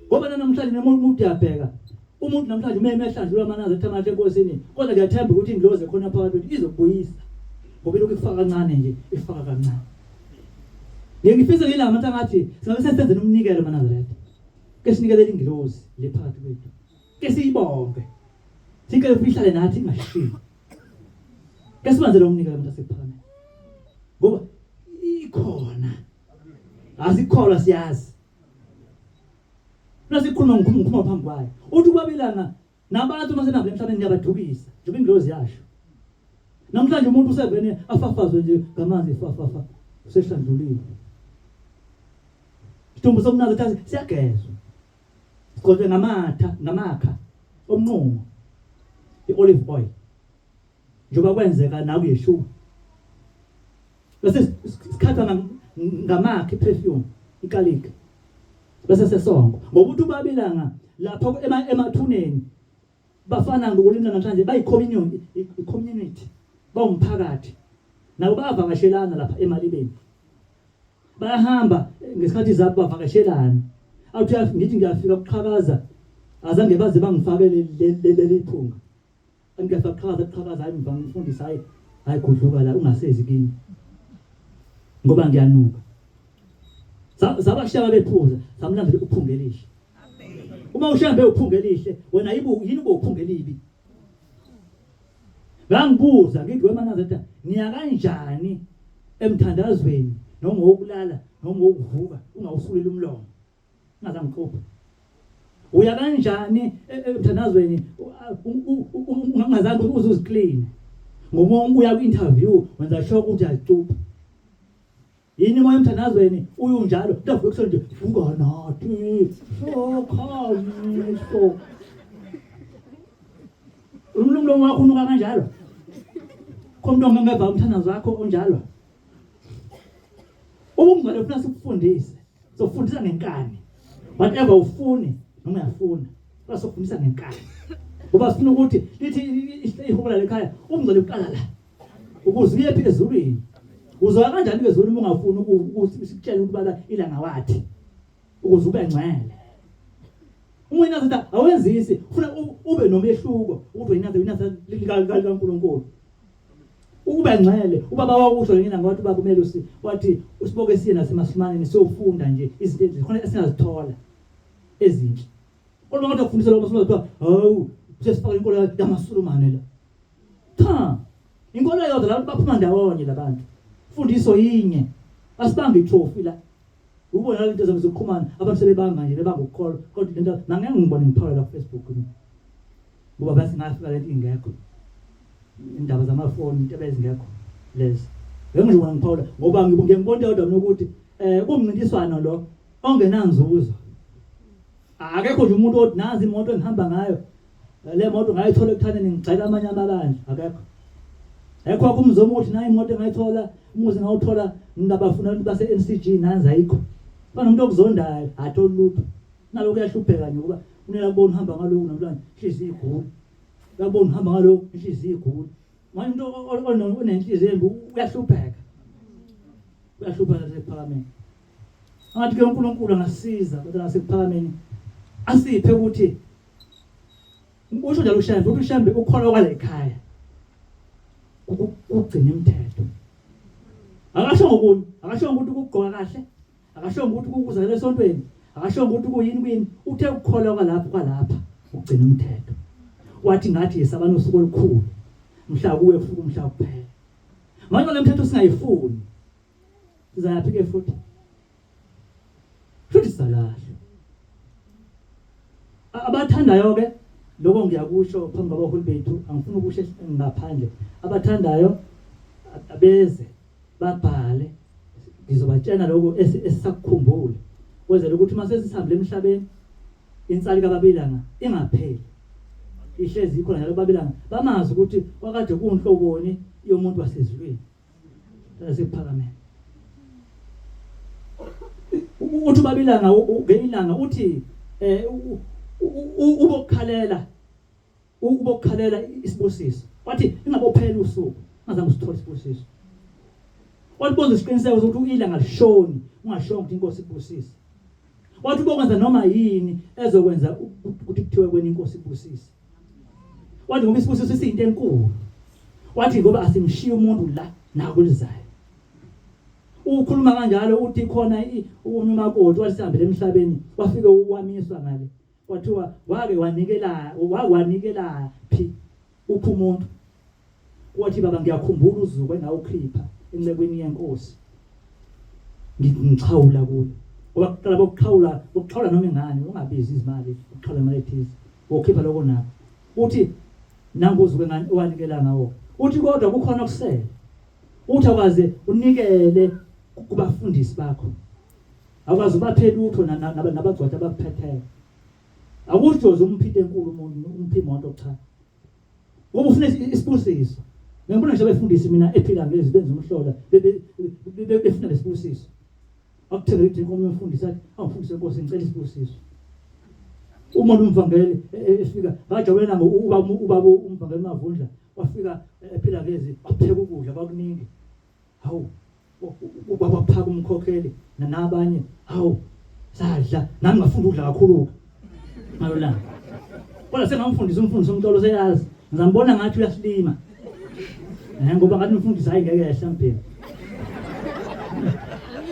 ngoba namhlanje noma umuntu uyabheka umuntu namhlanje uma emehlanjulwa amanazi ethi amahle enkosini kodwa ngiyathemba ukuthi ingilozi ekhona phakathi kwethu izokubuyisa ngoba ilokhu ifaka kancane nje ifaka kancane. Ngeke ngifise ngilanga manje ngathi singabe sesenzeni umnikelo maNazaretha. Ke sinikelele ingilozi le phakathi kwethu. Ke siyibonge. Sicela ihlale nathi ingashiyi. Ke sibanzele umnikelo mntu asekuphakameni. Ngoba ikhona. Asikholwa siyazi. Nasikhuluma ngikhuluma ngikhuluma phambi kwayo. Uthi ubabelana Nabantu uma senihamba emhlabeni niyabadukisa, njengoba ingilozi yasho. Namhlanje umuntu usevene afafazwe nje ngamanzi fafafa usehlandluliwe. Isidumbu somnazaretha siyagezwa. Sigcotshwe ngamatha, ngamakha omnqumo. I-olive oil. Njengoba kwenzeka nakuYeshua. Bese sikhathwa ngamakha iperfume, ikalika. Bese sesongo. Ngoba uthi ubabilanga lapho emathuneni bafana ngokulimi namhlanje bayi-communion, i-community, bawumphakathi. Nabo bayavakashelana lapha emalibeni. Bayahamba ngesikhathi zabo bavakashelana. Awuthi ngithi ngiyafika kuqhakaza azange baze bangifake leli phunga. Angiyafika kuqhakaza kuqhakaza hayi mva ngifundisa hayi hayi gudluka la ungasezi kimi. Ngoba ngiyanuka. Zabashiya babephuza samlandela uphunga elihle. Uma ushambe uphunga elihle wena yibu yini ube uphunga elibi. Ngangibuza ngithi wemanazetha niya kanjani emthandazweni noma wokulala noma wokuvuka ungawusuleli umlomo. Ungazange uxubhe. Uya kanjani e, e, emthandazweni ungazange uze uziclean. Ngoba uya ku-interview wenza sure ukuthi uyazicupha. Yini moya emthandazweni uyunjalo ndavuka ekuseni nje vuka nathi sokhamiso. Umlungu wakho unuka kanjalo. Khona umuntu ongeva umthandazo wakho onjalo. Ubungcwele ufuna sikufundise. Sofundisa ngenkani. Whatever ufune noma uyafuna. Kodwa sofundisa ngenkani. Ngoba sifuna ukuthi lithi ihubo la ekhaya ubungcwele buqala la. Ukuze uye phi ezulwini. Uzoya kanjani ezulwini uma ungafuni ukuthi sikutshele ukuthi bala ilanga wathi. Ukuze ube ngcwele. Uma uyiNazaretha awenzisi, ufuna ube nomehluko ukuthi uyiNazaretha likaNkulunkulu. Ukuba ngcwele, ubaba wakusho yena ngoba ubaba umelusi wathi usiboke siye nasemasumaneni siyofunda nje izinto ezinhle khona esingazithola ezinhle. Kodwa ngathi ukufundisa lokho masumane kuthiwa hawu sesifaka inkolo yamasulumane la. Cha. Inkolo eyodwa la baphuma ndawonye labantu. Fundiso yinye. Asibambe itrophy la. Ubona lento zokuxhumana abantu sebebanga nje bebanga ukukholwa kodwa lento nangeke ngibone ngiphawula la ku Facebook mina. Ngoba bese ngafika lento ingekho. Indaba zamafoni into ebezingekho lezi. Ngeke nje ngiphawula ngoba ngibuke ngibona kodwa mina ukuthi eh kumncintiswano lo ongenanzuzo. Akekho nje umuntu othi nazi imoto engihamba ngayo. Le moto ngayithola ekuthaneni ngigxeka amanye amabandla akekho. Ayikho wakho umzomo ukuthi nayi imoto engayithola, umuzi ngawuthola ngabafuna abantu base NCG nanzi ayikho. Banomuntu okuzondayo, atholi lutho. Nalokhu uyahlupheka nje ngoba unela kubona uhamba ngalokhu namhlanje inhliziyo igula. Uyabona uhamba ngalokhu inhliziyo igula. Manje umuntu onenhliziyo embi uyahlupheka. Uyahlupheka sekuphakameni. Ngathi ke uNkulunkulu angasiza kodwa nasekuphakameni asiphe ukuthi usho njalo uShembe uthi uShembe ukholwa kwale ekhaya ukugcina imithetho. Akasho ngokunye, akasho ukuthi ukugqoka kahle, akasho ukuthi ukuzala esontweni, akasho ukuthi kuyini kuyini, uthe ukukholwa kwalapha kwalapha ukugcina umthetho. Wathi ngathi yesabana usuku olukhulu mhla kuwe kufika umhla kuphela. Manje le mthetho singayifuni. Sizayaphi ke futhi? Futhi sizalahlwa. Abathandayo ke lokho ngiyakusho phambi kwabaholi bethu angifuni ukusho ngaphandle. Abathandayo abeze babhale ngizobatshena lokho esisakukhumbula kwenzela ukuthi uma sesihambile emhlabeni insali kababilanga ingapheli ihlezi ikhona njalo babilanga bamazi ukuthi kwakade kuwunhloboni yomuntu wasezulwini lasekuphakameni uthi ubabilanga ngelinye ilanga uthi eh ubokukhalela ubokukhalela isibusiso wathi ingabophela usuku ungazange usithole isibusiso wathi bonza isiqiniseko sokuthi uyila ngalishoni ungashongo ukuthi inkosi ikubusise wathi ubokwenza noma yini ezokwenza ukuthi kuthiwe kwena inkosi ikubusise wathi ngoba isibusiso siyinto enkulu wathi ngoba asimshiya umuntu la nakulizayo ukhuluma kanjalo uthi khona omunye umakoti wasihambele emhlabeni wafike wamiswa ngale kwathiwa wake wanikela wanikela phi uphi umuntu wathi baba ngiyakhumbula uzuku engawukhipha encekwini yenkosi ngixhawula kuyo ngoba kuqala bokuxhawula bokuxhawula noma ingane ungabizi izimali ukuxhawula imali ethize wokhipha lokho nako uthi nangu uzuku engane owanikela ngawo uthi kodwa kukhona okusele uthi akwaze unikele kubafundisi bakho Akwazi ubaphe lutho nabagcwatha abakuphetheyo. Akusho nje umphinte enkulu umuntu umphi imoto cha. Ngoba ufuna isibusiso. Ngibona nje abefundisi mina ephila ngezi benza umhlola befuna lesibusiso. Akuthenge idrink omunye umfundisi athi awufundise inkosi ngicela isibusiso. Uma umvangeli e, e, efika ngajabulela ngo ubaba ubaba umvangeli Mavundla wafika ephila ngezi wapheka ukudla kwakuningi. Hawu ubaba phaka umkhokheli nabanye hawu sadla nami ngafunda ukudla kakhulu ngalolanga kodwa sengamfundisa umfundisi umtolo seyazi ngizambona ngathi uyasilima eh ngoba ngathi umfundisi hayi ngeke yehla mbhemi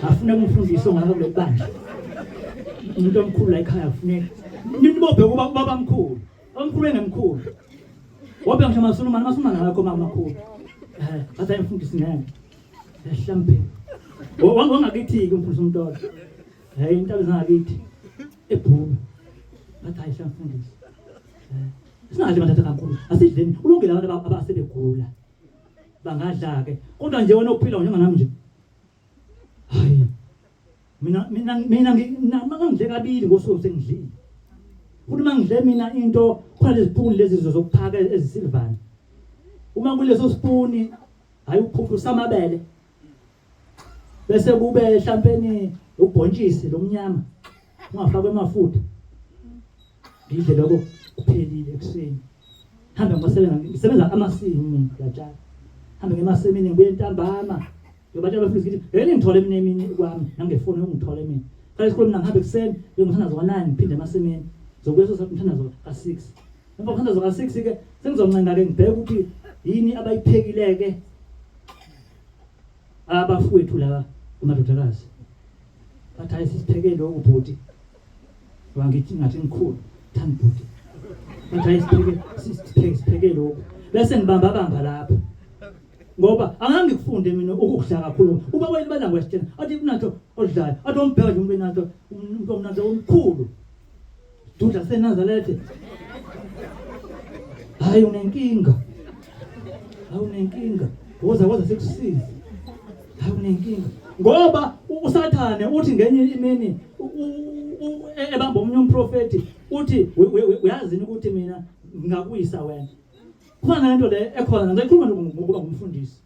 afune umfundisi ongaka kuleli bandla umuntu omkhulu la ekhaya kufuneka nibobheka uba ubaba mkhulu omkhulu engemkhulu wobheka ngisho amasulumane amasulumane akakho makhulu eh athi ayimfundisi ngeke Mhlambe. Wangakithi-ke umfundisi uMtolo. Hey intaba zangakithi eBhulu. Bathi hayi mfundisi. Eh singadli mathatha kakhulu. Asidleni ulungile abantu abasebegula. Bangadla-ke. Kodwa nje wena uphila njenganami nje. Hayi. Mina mina mina ngidle kabili ngosuku sengidlile. Futhi uma ngidle mina into khona lezipuni lezi zokuphaka ezisilvana. Uma kuleso sipuni hayi uphuphusa amabele bese kube mhlampeni ubhontshisi lomnyama ungafakwe amafutha ngidle lokho kuphelile ekuseni hambe ngosebenza ngisebenza amasimi mina ngiyatshala hambe ngemasimini ngibuye ntambama ngiyobatshela abafundisi ngithi ngeke ngithole mina emini kwami nangefoni ungithole mina qala isikole mina ngihambe ekuseni ngiyomthandazo ka-9 ngiphinde emasimini ngizobuya umthandazo ka-6 Emva komthandazo ka-6 ke sengizoncenga ke ngibheke ukuthi yini abayiphekile ke abafowethu laba amadodakazi. Bathi hayi sisipheke lokhu bhuti. Ngoba ngithi ngathi ngikhulu, thani bhuti. Bathi hayi sipheke sipheke sipheke lokhu. Bese ngibamba bamba lapho. Ngoba angangikufunde mina ukudla kakhulu. Ubaba wena wasitshela athi kunatho odlayo. Athi umbheka nje umuntu enatho umuntu omnatho omkhulu. Dudla seNazaretha. Hayi unenkinga. Hayi unenkinga. Woza woza sikusize. Hayi unenkinga. Ngoba uSathane uthi ngenye imini ebamba omunye umprofeti uthi uyazini ukuthi mina ngingakuyisa wena. Kufana nento le ekhona ngikhuluma ngokuba ngumfundisi.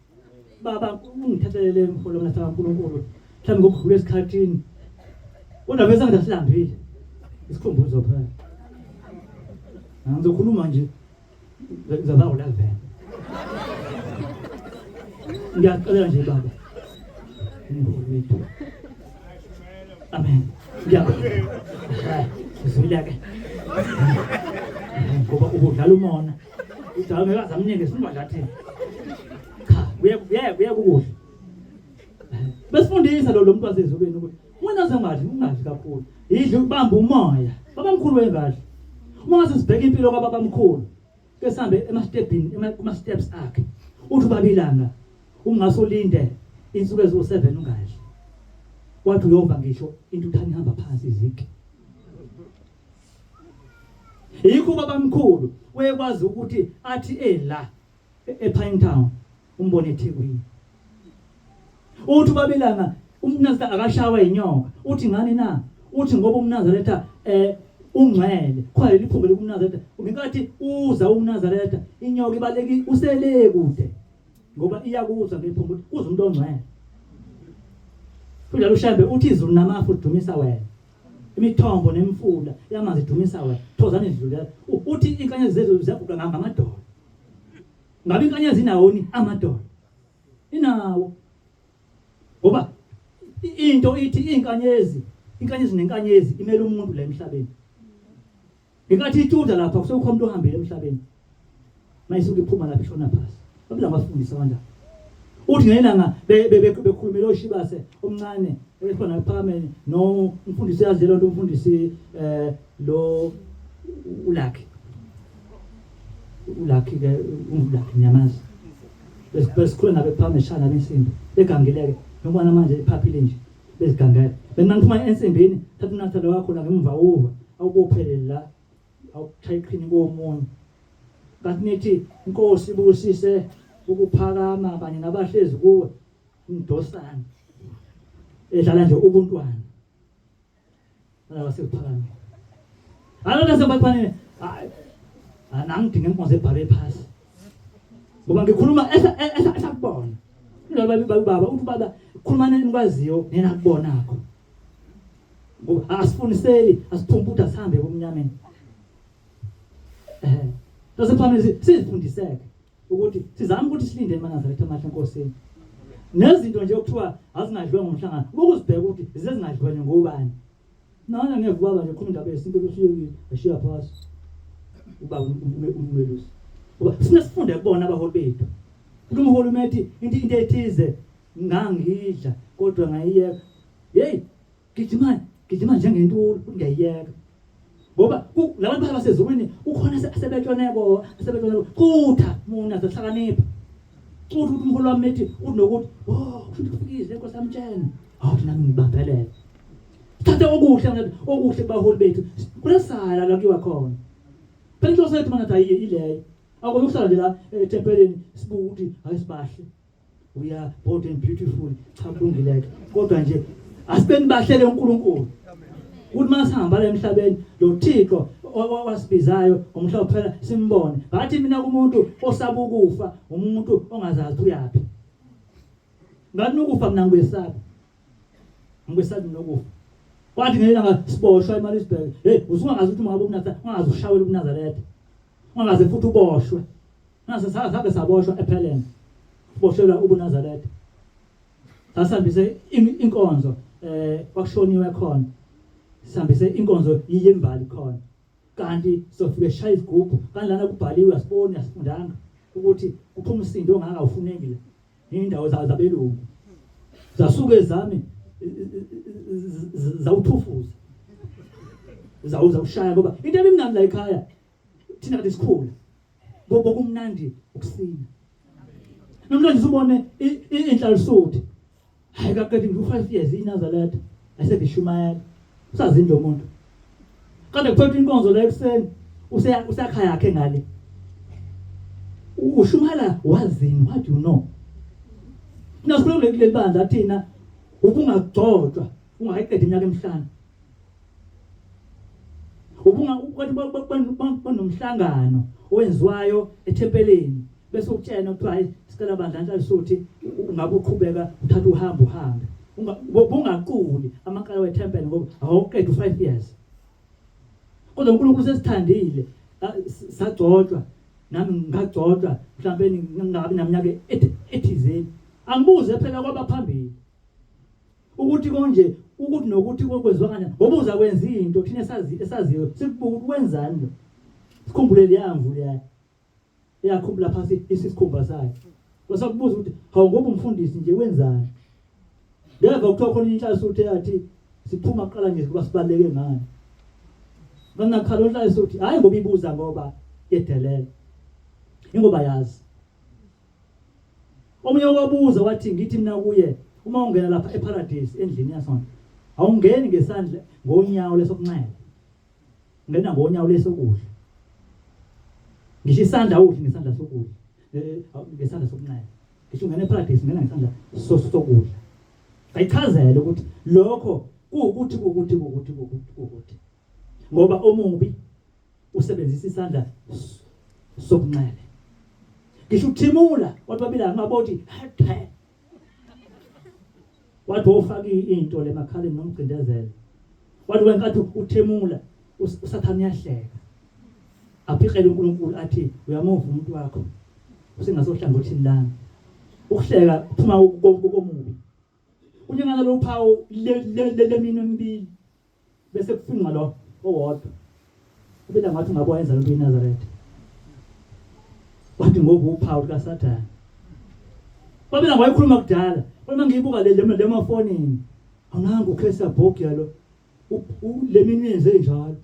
Baba ungithethelele mholo mina kaNkulunkulu. Mhlawumbe ngokudlula esikhathini. Kodwa bese ngathi asilambile. Isikhumbuzo phela. Ngizokhuluma nje ngizaba u11. Ngiyacela nje baba. Umholi wethu. Amen. Ngiyabonga. Uzwile ke. Ngoba ubudlala umona. Udlala ngeke azamnike singadla thina. Cha, kuye kuye kuye kukuhle. Besifundisa lo muntu wasezulwini ukuthi wena sengadli ungadli kakhulu. Yidla ubamba umoya. Babamkhulu wayengadli. Uma ngase sibheke impilo kwababamkhulu ke sihambe emastebhini kuma steps akhe. Uthi ubabilanga ungase ulinde insuku eziwu-7 ungadli. Wathi uyova ngisho intuthane ihamba phansi izigi. Yikho ubabamkhulu wayekwazi ukuthi athi ela ePine Town umbone eThekwini. Uthi ubabilanga umNazaretha akashawa inyoka. Uthi ngani na? Uthi ngoba umNazaretha eh ungcwele. Khona leli phunga likumNazaretha. Ngenkathi uza umNazaretha inyoka ibaleki usele kude. Ngoba iyakuzwa ngephunga ukuthi kuza umuntu ongcwele. Kunjalo uShembe uthi izulu namafu lidumisa wena. Imithombo nemifula yamanzi idumisa wena. Thozani idlulela. Uthi inkanyezi zezulu ziyaguqa ngamadolo. Ngabe inkanyezi inawo ni amadolo? Inawo. Ngoba into ithi inkanyezi, inkanyezi nenkanyezi imele umuntu la emhlabeni. Ngenkathi ituta lapha kusuke umuntu ohambile emhlabeni. Mayisuke iphuma lapha ishona phasi. Babila bafundisa kanjani? Uthi ngelanga bekhulumela oshibase omncane ekhona ephakameni no umfundisi uyazi lento umfundisi eh lo uLucky uLucky ke uLucky ngiyamazi besikhula nabo ephakameni shana bensimbi begangileke nokubona manje iphaphile nje bezigangela bena ngiphuma ensimbini thatha unatha lo wakho la ngemva uva awubophele la awukushaya iqhini komunye ngathi nithi inkosi ibusise ukuphakama kanye nabahlezi kuwe ngidosana edlala nje ubuntwana laba sekuphakamile alona sebaphanele anangidinga inkonzo ebhalwe phasi ngoba ngikhuluma esakubona baba baba uthi baba khulumani enikwaziyo nenakubonakho ngoba asifuniseli asiphumputha sihambe kumnyameni eh sasephamile sizifundiseke ukuthi sizame ukuthi silinde emaNazaretha amahle enkosini nezinto nje okuthiwa azingadliwa ngomhlangano ukuzibheka ukuthi zizezingadliwa nje ngobani nana ngeke ubaba nje khuluma indaba yesintu lusiyekile ashiya phasi ubaba umelusi ngoba sifuna sifunde kubona abaholi bethu ukuthi umholi umethi into into ethize ngangidla kodwa ngayiyeka hey gijima gijima njengentulu ukuthi ngiyayiyeka ngoba labantu basezulwini kukhona asebetshoneko asebetshoneko kutha muna zehlakanipha uthi ukuthi umholi wami ethi uthi nokuthi oh kusho ukuthi kufika izwi lenkosi amtshena awu nami ngibambelela sithathe okuhle manje okuhle kubaholi bethu kulesala la kuyiwa khona phela inhloso yethu manje ayiye ileyo akona ukuhlala nje la ethempelini sibuke ukuthi hayi sibahle we are bold and beautiful cha kulungile-ke kodwa nje asibeni bahlele uNkulunkulu ukuthi masihamba la emhlabeni lo Thixo owasibizayo ngomhla wokuphela simbone ngathi mina kumuntu osaba ukufa umuntu ongazazi uyaphi ngathi nokufa mina ngikwesabi ngikwesabi nokufa kwathi ngelanga siboshwa eMaritzburg hey usungazi ukuthi ungabe umnatha ungazi ushawela ubuNazaretha ungaze futhi uboshwe Nase sake saboshwa ePhelem. Boshelwa ubuNazaretha. Sasihambise inkonzo eh kwakushoniwe khona. Sihambise inkonzo yembali khona. Kanti sofike shaya izigubhu kanti lana kubhaliwe asiboni asifundanga ukuthi kuphuma umsindo ongaka ufuneki la. Indawo zabelungu. Zasuke ezami zawuthufuza. Zawuza ushaya ngoba into ebimnandi la ekhaya thina kade sikhula bokumnandi ukusina namhlanje usubone inhlalisuthi hayi kaqedi ngu-5 years inazaretha asedishumayela usazini lo muntu kade kuphethwe inkonzo la ekuseni usakha yakhe ngale ushumayela wazini what do you know thina sikhuluma kuleli bandla thina ubungagcotshwa ungayiqedi iminyaka emihlanu. Ubunga kwanomhlangano owenziwayo ethempelini bese ukutshena kuthiwa hayi sicela bandla nhlalisuthi ungabe uqhubeka uthatha uhambe uhambe bungaquli amakala wethempeli ngoba awuqeda u5 years. Kodwa uNkulunkulu sesithandile sagcotshwa nami ngagcotshwa mhlawumbe ngingabi naminyaka ethizeni angibuze phela kwabaphambili ukuthi konje ukuthi nokuthi kokwenziwa kanjani ngoba uza kwenza into thina esazi esaziyo sikubuka ukuthi wenzani lo sikhumbule leyamvu leya eyakhumbula phansi isikhumba sayo wasakubuza ukuthi hawu ngoba umfundisi nje wenzani ngeva kuthiwa khona inhlansi yathi siphuma kuqala nje kuba sibaleke ngani bangakhala onhlansi uthi hayi ngoba ibuza ngoba yedelela ingoba yazi Omunye wabuza wathi ngithi mina kuye uma ungena lapha eParadise endlini yasona awungeni ngesandla ngonyawo lesokunxele ungena ngonyawo lesokudla ngisho isandla udli ngesandla sokudla eh, eh, ngesandla sokunxele ngisho ungena eParadise ungena ngesandla sokudla ayichazele ukuthi lokho kuwukuthi kuwukuthi kuwukuthi kuwukuthi kuwukuthi ngoba omubi usebenzisa isandla sokunxele ngisho ukuthimula wathi babila ngaboti hathe wathi wofaka into lemakhaleni nomgcindezelo wathi wenkathi uthimula usathane uyahleka aphiqele uNkulunkulu athi uyamuva umuntu wakho usengasohlangothini lami ukuhleka kuphuma komubi unyangana lophawu lemino emibili bese kufinqa lo owodwa ubila ngathi ungabe wayenza lento iNazaretha wathi ngoba uphawu likaSathane babila wayekhuluma kudala uma ngiyibuka le le mafonini awunanga ukhesa bhogya lo le minwe yenze njalo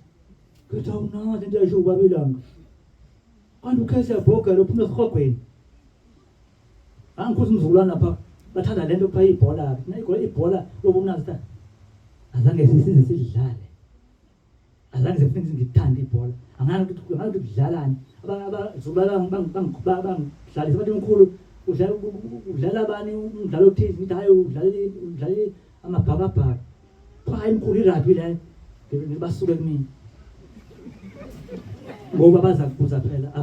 ngithi awunazi into esho ubabilanga kanti ukhesa bhogya lo phuma esihogweni Angikhuza umzukulwane lapha bathanda lento kuthiwa ibhola ke. Thina ibhola lobumnazi ta. Azange sisize sidlale. Azange sifune ngithande ibhola. Angazi ukuthi angazi ukuthi kudlalani. Abazukulwane bangidlalisa bathi mkhulu udlala udlala bani umdlalo othize ngithi hayi udlala udlala amabhakabhaka. Kuthiwa hayi mkhulu irugby le. Basuke kumina. Ngoba baza kubuza phela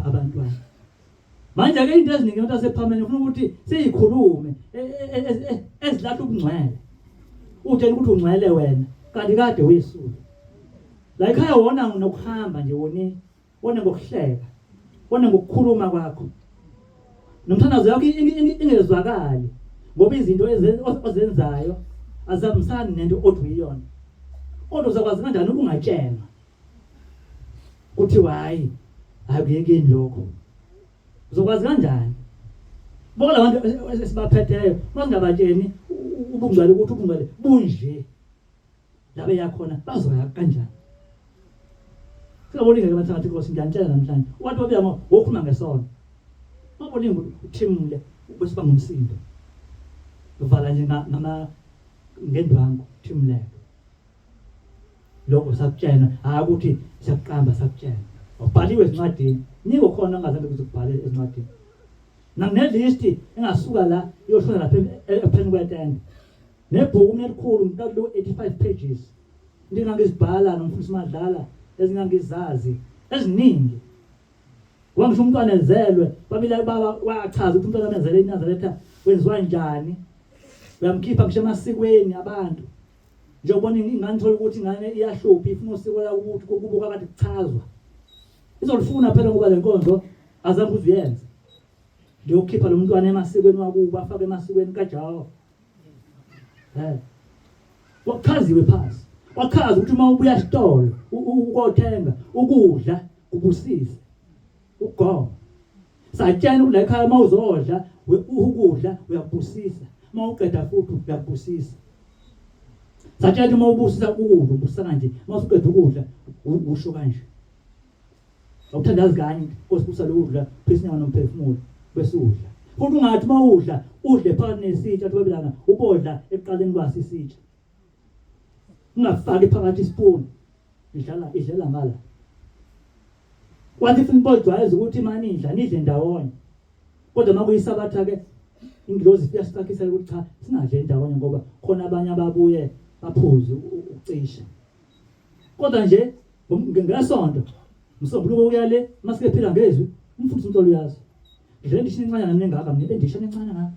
abantwana. Manje ke into eziningi abantu asephamene ufuna ukuthi siyikhulume e, e, e, ezilahla ubungcwele. Utshela ukuthi ungcwele wena kanti kade uyisulu. La ekhaya wona nokuhamba nje woni wona ngokuhleka. Wona ngokukhuluma kwakho. Nomthandazo yakho ingezwakali ngoba izinto ozenzayo azihambisani nento othi uyiyona. Kodwa uzakwazi kanjani ukungatshelwa? Kuthiwa hayi hayi kuyekeni lokho. Uzokwazi kanjani? Bonke labantu esibaphetheyo masingabatsheni ubungcwele ukuthi ubungcwele bunje. Labe yakhona bazoya kanjani? Singabona ingeke bathakathi inkosi ngiyanitshela namhlanje. Wathi wabuya ngokukhuluma ngesono. Mabona uthimule bese bangumsindo. Vala nje ngama ngendwangu thimuleke. Lokho sakutshena hayi ukuthi siyakuqamba sakutshena. Wabhaliwe ezincwadini. Niko khona ongazange kuze kubhale ezincwadini. Nanginelist engasuka la iyoshona lapha epheni kwetende. Nebhuku mina elikhulu ngikalu 85 pages. Into engangizibhala nomfundisi Madlala ezingangizazi eziningi. Ngoba ngisho umntwana ezelwe babila baba wachaza ukuthi umntwana amenzele iNazaretha wenziwa njani. Uyamkhipha ngisho emasikweni abantu. Njengoba ingane thola ukuthi ingane iyahlupha ifuna usiko la ukuthi kubuka kade kuchazwa. Izolifuna phela ngoba le nkonzo azange uziyenze. Ngiyokhipha lo mntwana emasikweni wakubo afake emasikweni kaJawo. Eh. Kwachaziwe phansi. Kwachaza ukuthi uma ubuya esitolo ukothenga ukudla kubusise. Ukugoma. Satshela ukuthi la ekhaya uma uzodla ukudla uyakubusisa. Uma uqeda futhi uyakubusisa. Satshela ukuthi uma ubusisa ukudla ubusisa kanje, uma usuqeda ukudla usho kanje. Awuthandazi kanye Nkosi busa lokudla, phisa inyama nomphefumulo bese udla. Futhi ungathi uma udla udle phakathi nesitsha thobelana ubodla ekuqaleni kwaso isitsha. Ungafaki phakathi isipuni. Idlala idlela ngala. Wathi funa ibojwayeza ukuthi manidla nidle ndawonye. Kodwa uma kuyisabatha ke ingilozi ifika sicakisela ukuthi cha singadle ndawonye ngoba khona abanye ababuye baphuze ukucisha. Kodwa nje Ngesonto msombuluko uya le masike phila ngezwi umfundisi umntolo uyazi. Ngidlela indishini encane nami engaka mina endishini encane ngaka.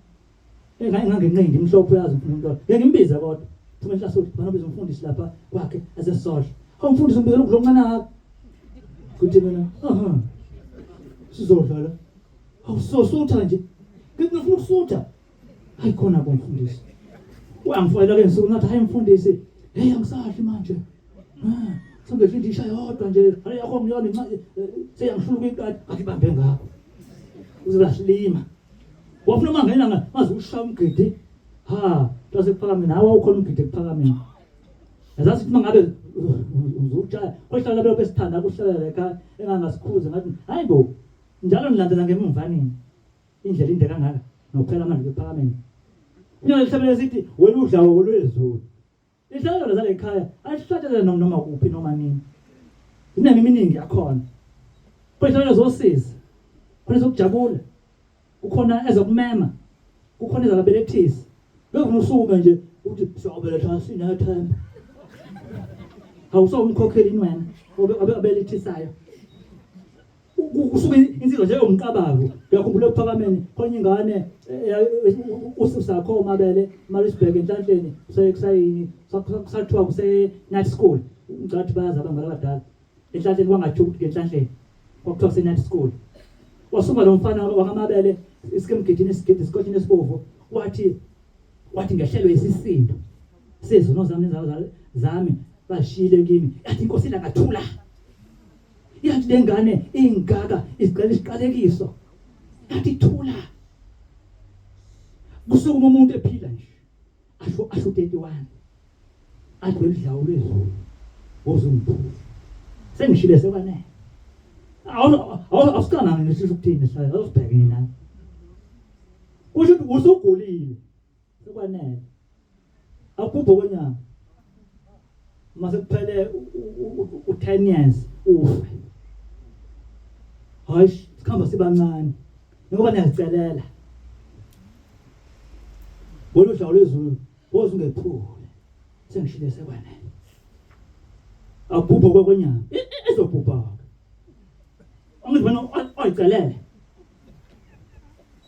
Engangenqindi imhlophe uyazi umfundisi umntolo. Ngeke ngimbize kodwa. Phuma enhlasuthu bana biza umfundisi lapha kwakhe azesodla. Hawu umfundisi umbizela ukudla okuncane ngaka. Kuthi mina aha. Sizodla la. Hawu sosutha nje. Ngifuna ukusutha. Hayi khona kumfundisi. Wangifayela ke ngisuku ngathi hayi mfundisi, hey angisadli manje. Ah, sengidla indisha yodwa nje. Hayi yakho ngiyona incane seyangihlula iqadi, ngathi bambe ngakho. Uzobasilima. Wafuna uma ngena nga maze ushaya umgidi. Ha, sase kuphakameni hawa ukhona umgidi ekuphakameni. Yazazi ukuthi mangabe uzutshaya, kohlala belo besithanda kuhlala la ekhaya engangasikhuze ngathi hayi bo njalo nilandela ngemumva nini. Indlela inde kangaka nokuphela amandla ekuphakameni. Kunyaka lihlabele sithi wena udla olwezulu. Ihlelo zale khaya alihlatshele noma kuphi noma nini. Inemi eminingi yakhona. Kuhlelo zosizi. Khona zokujabula. Kukhona ezokumema. Kukhona ezababelethisi. Bevuna usukume nje uthi siyobeletha sinethemba. Awusomkhokheli wena obelethisayo. Kusuke insizwa nje umqabavu uyakhumbula ekuphakameni khona ingane usakho umabele mali sibheke enhlanhleni kusayini kusathiwa kuse night school ngicela bayazi abangane abadala enhlanhleni kwangathiwa ukuthi ngenhlanhleni kwakuthiwa kuse night school wasuka lo mfana wakamabele isikemgidini isigidi isikotshini esibovu wathi wathi ngehlelwe isisindo sezono zami nezalo zami bashiyile kimi yathi inkosi langathula Yathi lengane ingaka izicela isiqalekiso. Yathi thula. Kusukuma umuntu ephila nje. Asho asho 31. Athi welidlawu lezulu. Wozungiphuza. Sengishile sekwanele. Awusicabangi ngisho ukuthini sihlale awusibheke nami. Kusho ukuthi usugulile. Sekwanele. Akubhubhe kwenyama. Mase kuphele u-10 years ufe. Hayi sikhamba sibancane. Ngoba niyazicelela. Wena udla lwezulu woze ungephule. Sengishile sekwanele. Akubhubhe kwenyama. Izobhubha. Angithi wena oyicelele.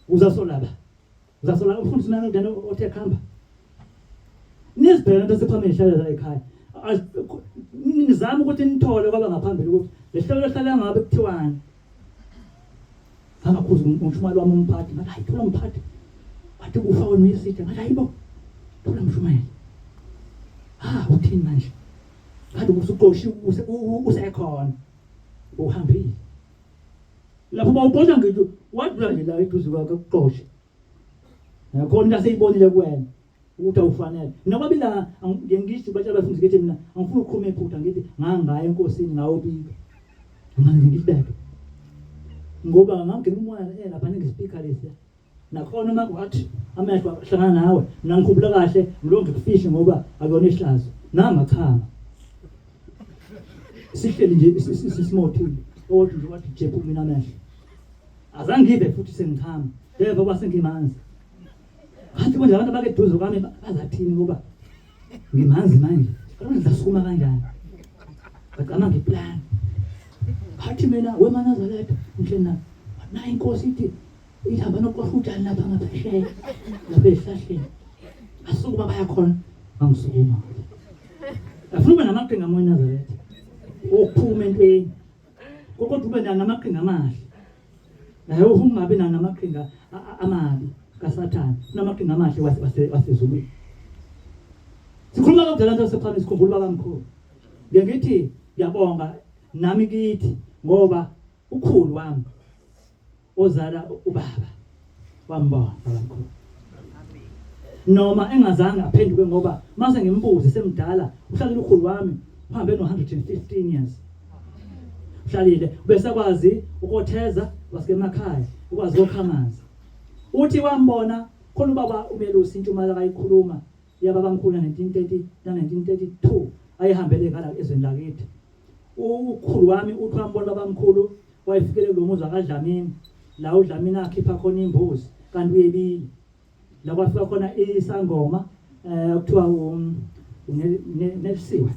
Uzasolaba. Uzasola umfundisi nani njani othe khamba. Nizibheke into esiphambili ihlale la ekhaya. Nizame ukuthi nithole kwaba ngaphambili ukuthi lehlelo lehlala ngabe kuthiwani. Ngangakhuza umshumayeli wami umphathi ngathi hayi thola umphathi. Wathi kufa wena uyisitha ngathi hayibo. Thola mshumayeli. Ha uthini manje? Ngathi usuqoshiwe usekhona. Uhambile. Lapho bawuxosha ngisho wadlula nje la eduze kwakhe akuxoshe. Nakhona into aseyibonile kuwena ukuthi awufanele. Noma bila ngisho batshela abafundisi ngithi mina angifuni ukukhuluma iphutha ngithi ngangaya enkosini ngawobika. Manje ngibeke. Ngoba ngangena umoya eh lapha ngispeaker lesiya. Nakhona uma kwathi amehlo ahlangana nawe, mina ngikhumbula kahle ngilokhu ngikufihle ngoba akuyona ihlazo. Nangachama. Sihleli nje sisimothile. Odwa nje wathi jephu mina amehlo. Azange ngive futhi sengichama. Ngeva kwase ngimanzi. Ngathi manje abantu abake duze kwami bazathini ngoba ngimanzi manje. Kaloku ngizasukuma kanjani? Ngacama ngeplan. Ngathi mina wemanazaretha ngihleli na. Nayi inkosi ithi Ihamba nokuqosha utshani lapha ngaphesheya lapha ezihlahleni. Asukuma baya khona angisukuma. Afuna ube namaqhinga amoya Nazaretha. Okuphuma entweni. Kodwa ube namaqhinga amahle. Naye ungabi namaqhinga amabi kaSathane. Unamaqhinga amahle wasezulwini. Sikhuluma lokudala nto sephana sikhumbula babamkhulu. Ngeke ngithi ngiyabonga nami kithi ngoba ukhulu wami ozala ubaba wambona babamkhulu noma engazange aphenduke ngoba mase ngimbuze semdala uhlalile ukhulu wami uhambe no 115 years uhlalile ubesakwazi ukotheza wasuke emakhaya ukwazi kokha amanzi uthi wambona khona ubaba umelusi intshumala kayikhuluma yababamkhulu na 1930 na 1932 ayehambele ngala ezweni lakithi Ukhulu wami uthi wambona babamkhulu wayefikele kulo muzi wakaDlamini la uDlamini akhipha khona imbuzi kanti uyebile la kwafika khona isangoma eh kuthiwa unelisiwe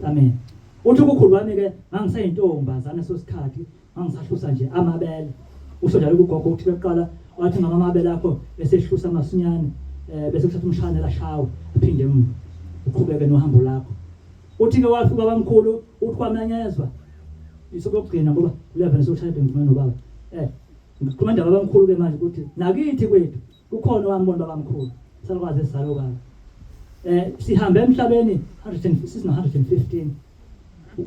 amen. Uthi ukukhulu wami-ke ngangiseyintombazane so sikhathi ngangisahlusa nje amabele. Usho njalo kugogo uthi kuqala wathi ngama amabele akho esehlusa masinyane bese kuthatha umshana lashawe aphinde emva uqhubeke nohambo lakho. Uthi-ke wafika ubabamkhulu uthi kwamenyezwa isokugcina ngoba 11 sokushaya bengikhuluma nobaba. Ngikhuluma indaba babamkhulu ke manje ukuthi nakithi kwethu kukhona owambona babamkhulu salukwazi esizalo baba. Sihambe emhlabeni 100 115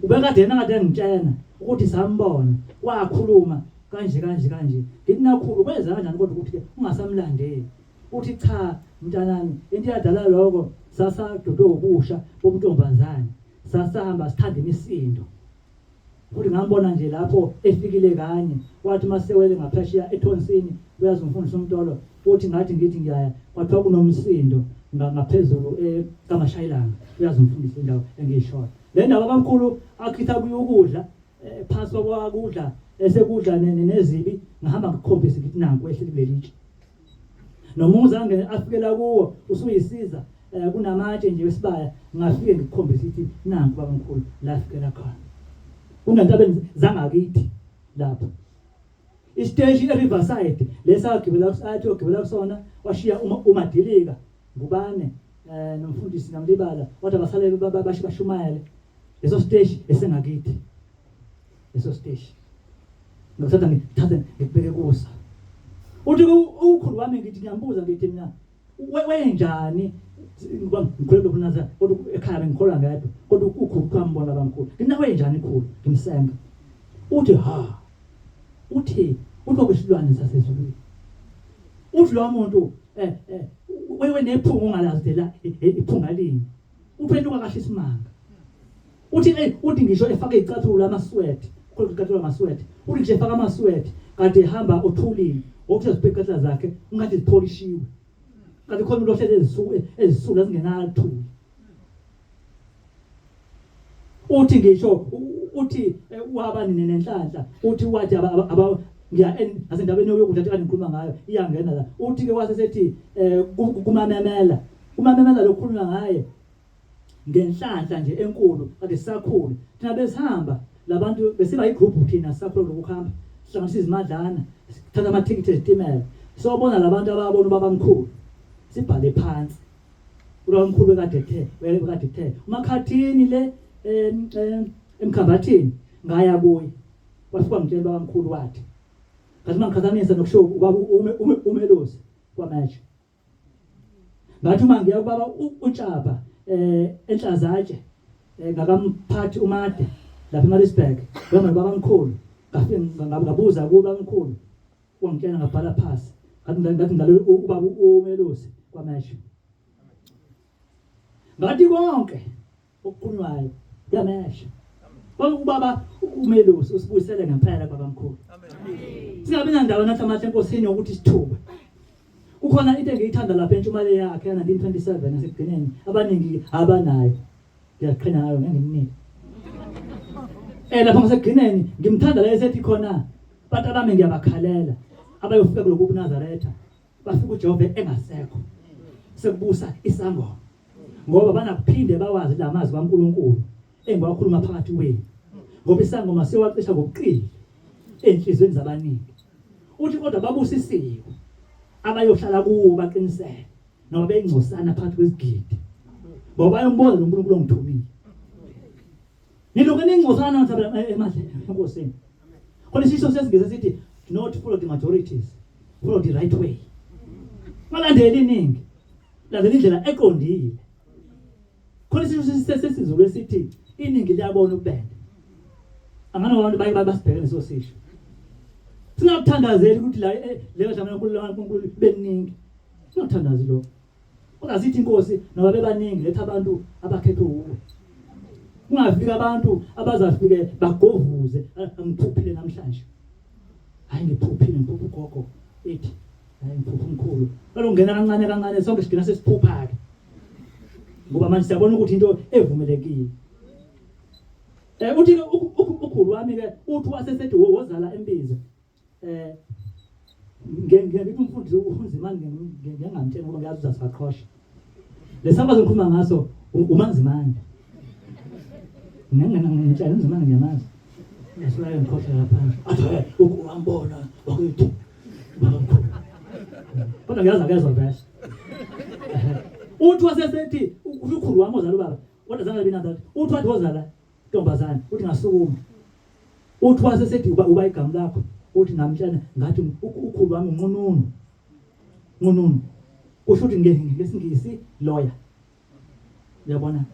ubekade yena kade engitshena ukuthi sambona wakhuluma kanje kanje kanje ngithi nakhulu kwenza kanjani kodwa ukuthi ke ungasamlandeli uthi cha mntanami into eyadala lokho sasadudwe ubusha bobuntombazane sasahamba sithanda imisindo futhi ngambona nje lapho efikile kanye wathi masewele ngaphesheya ethonsini uyazi umfundisi umtolo uthi ngathi ngithi ngiyaya kwathiwa kunomsindo ngaphezulu kaMashayilanga uyazi umfundisi indawo engiyishoyo le ndaba abamkhulu akhitha kuyo ukudla phansi kwakudla esekudla nezibi ngihamba ngikukhombise ngithi nanku ehleli kuleli tshe nomuzi ange afikela kuwo usuyisiza kunamatshe nje wesibaya ngafike ngikukhombise ithi nanku babamkhulu la afikela khona kunentabeni zangakithi lapha isiteshi eRiverside lesagibela athi ogibela kusona washiya uMadilika Ngubane nomfundisi ngamlibala wathi abasale bashumayele leso siteshi esengakithi leso siteshi ngikuthatha ngithathe ngikubeke kusa uthi ukhulu wami ngithi ngiyambuza ngithi mina wenjani ngoba ngikhulele kunaza kodwa ekhaya bengikholwa ngedwa kodwa ukhulu kwambona bamkhulu ngithi nawenjani khulu ngimsenga uthi ha uthi uthi okwesilwane sasezulwini uthi lo muntu wewe nephunga ongalazi la iphunga linye uphenduka kahle isimanga uthi uthi ngisho efake icathulo amasweat khona icathulo amasweat uthi ngisho efaka amasweat kade ehamba othulini okuthi azibheke icathulo zakhe ungathi zipholishiwe kanti khona umuntu ohlele ezisulu ezingenathuli uthi ngisho uthi waba nenhlanhla uthi wathi aba ngiya nasendabeni yokudla kade ngikhuluma ngayo iyangena la uthi ke wase sethi kumamemela umamemela lokhulunywa ngaye ngenhlanhla nje enkulu kade sisakhula thina besihamba labantu besiba igroup thina sisakhula lokuhamba sihlanganisa izimadlana sithatha amathikithi ezitimela sobona labantu ababona ubabamkhulu sibhale phansi ubabamkhulu bekade ethe bekade ethe umakhathini le emkhambathini ngaya kuye wafika ngitshela ubabamkhulu wathi ngathi mangiqhathanisa nokusho ubaba umelusi kwamatch ngathi uma ngiya kubaba uTshaba enhlazatshe ngakamphathi umade lapha eMaritzburg ngihamba nobabamkhulu ngafike ngabuza kubabamkhulu wangitshela ngabhala phasi ngathi ngathi ngidlale ubaba umelusi kwamatch ngathi konke okukhulunywayo kuyamesha ubaba umelusi usibuyisele ngempela babamkhulu singabi nandaba nathi amahle enkosini yokuthi sithuke kukhona into engiyithanda lapha entshumayelo yakhe ya-1927 nasekugcineni abaningi abanayo ngiyaqhina ngayo ngeke ngimnike lapha ngasekugcineni ngimthanda la esethi khona bantu abami ngiyabakhalela abayofika kulobu buNazaretha bafika uJehova engasekho sekubusa isangoma ngoba banakuphinde bawazi lamazwi kaNkuluNkulu engiwakhuluma phakathi kwenu ngoba isangoma siwacisha ngobuqili enhlizweni zabaningi uthi kodwa babusisiwe abayohlala kuwo baqinisele noma beyingcosana phakathi kwezigidi ngoba bayombona lo nkulunkulu ongithumile nilokhu ningcosana mhlawumbe emahle enkosini khona isisho sesingisi sithi not follow the majorities follow the right way malandeli iningi landela indlela eqondile khona isisho sesizulu esithi iningi liyabona ububende angana abantu baye basibheke leso sisho singakuthandazeli ukuthi la leyo dlama kaNkulunkulu beningi singakuthandazi lokho kodwa sithi inkosi noma bebaningi letha abantu abakhethwe uwe kungafika abantu abazafike bagovuze angiphuphile namhlanje hayi ngiphuphile ngiphupha ugogo ethi hayi ngiphupha umkhulu kalongena kancane kancane sonke sigcina sesiphupha ke ngoba manje siyabona ukuthi into evumelekile uthi ke ukhulu wami ke uthi wasesethi wozala embiza ngithi umfundisi uNzimande ngingamtshela ngoba ngiyazi uzasibaqhosha lesakwazi ngikhuluma ngaso uManzimande. Ngingena ngitshela manje ngiyamazi. Ngasuka ngikhohlwa lapha. Athi wambona wakithi. Baba mkhulu. Kodwa ngiyazi akezwa vele. Uthi wasesethi ukhulu wami ozala ubaba. Kodwa zange binanza. Uthi wathi wozala ntombazane uthi ngasukuma. Uthi wasesethi uba uba igama lakho. Uthi ngamtshela ngathi ukhulu wami unqununu. Nqununu. Kusho ukuthi ngesingisi lawyer. Uyabona?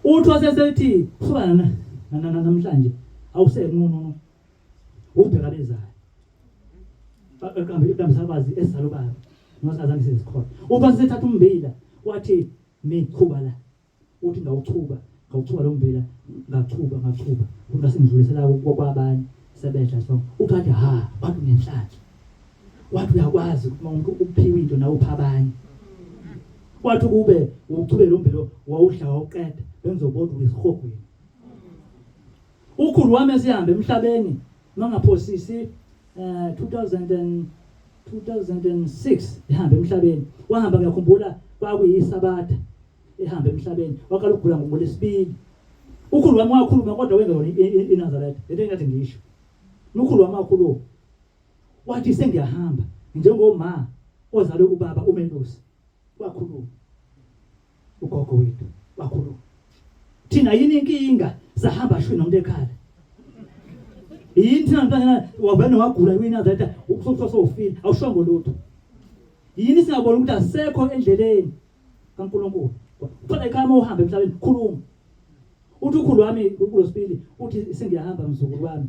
Uthi wasesethi kusuka namhlanje awusenqununu. Ubheka bezayo. Eqambe iqambe sabazi esizalo baba. Noma singazange sizikhona. Uthi wasethatha umbila wathi michuba la. Uthi ngawuchuba, ngawuchuba lo mbila, ngachuba, ngachuba. Uthi ngase ngidlulisela kwabanye sebedla so. Uthi wathi ha, wathi unenhlanhla. Wathi uyakwazi uma umuntu uphiwe into nawe upha abanye. Wathi kube uchube lo mbila wawudla wawuqeda, bengizobona uyisihogweni. Ukhulu wami esihambe emhlabeni mangaphosisi 2000 and 2006 ehamba emhlabeni wahamba ngiyakhumbula kwakuyisabatha ehamba emhlabeni waqala ukugula ngolesibili ukhulu wami wakhuluma kodwa wenza yona iNazaretha lento engathi ngisho ukhulu wami wakhuluma wathi sengiyahamba njengoma ozalwe ubaba umelusi wakhuluma ugogo wethu wakhuluma thina yini inkinga sahamba shwi nomuntu ekhala yini thina mntana wavele wagula kwiNazaretha ukusokuthiwa sowufile awushongo lutho yini singabona ukuthi asekho endleleni kaNkulunkulu Kufanele ekhaya uma uhamba emhlabeni khuluma. Uthi ukhulu wami kulosibili uthi sengiyahamba mzukulu wami.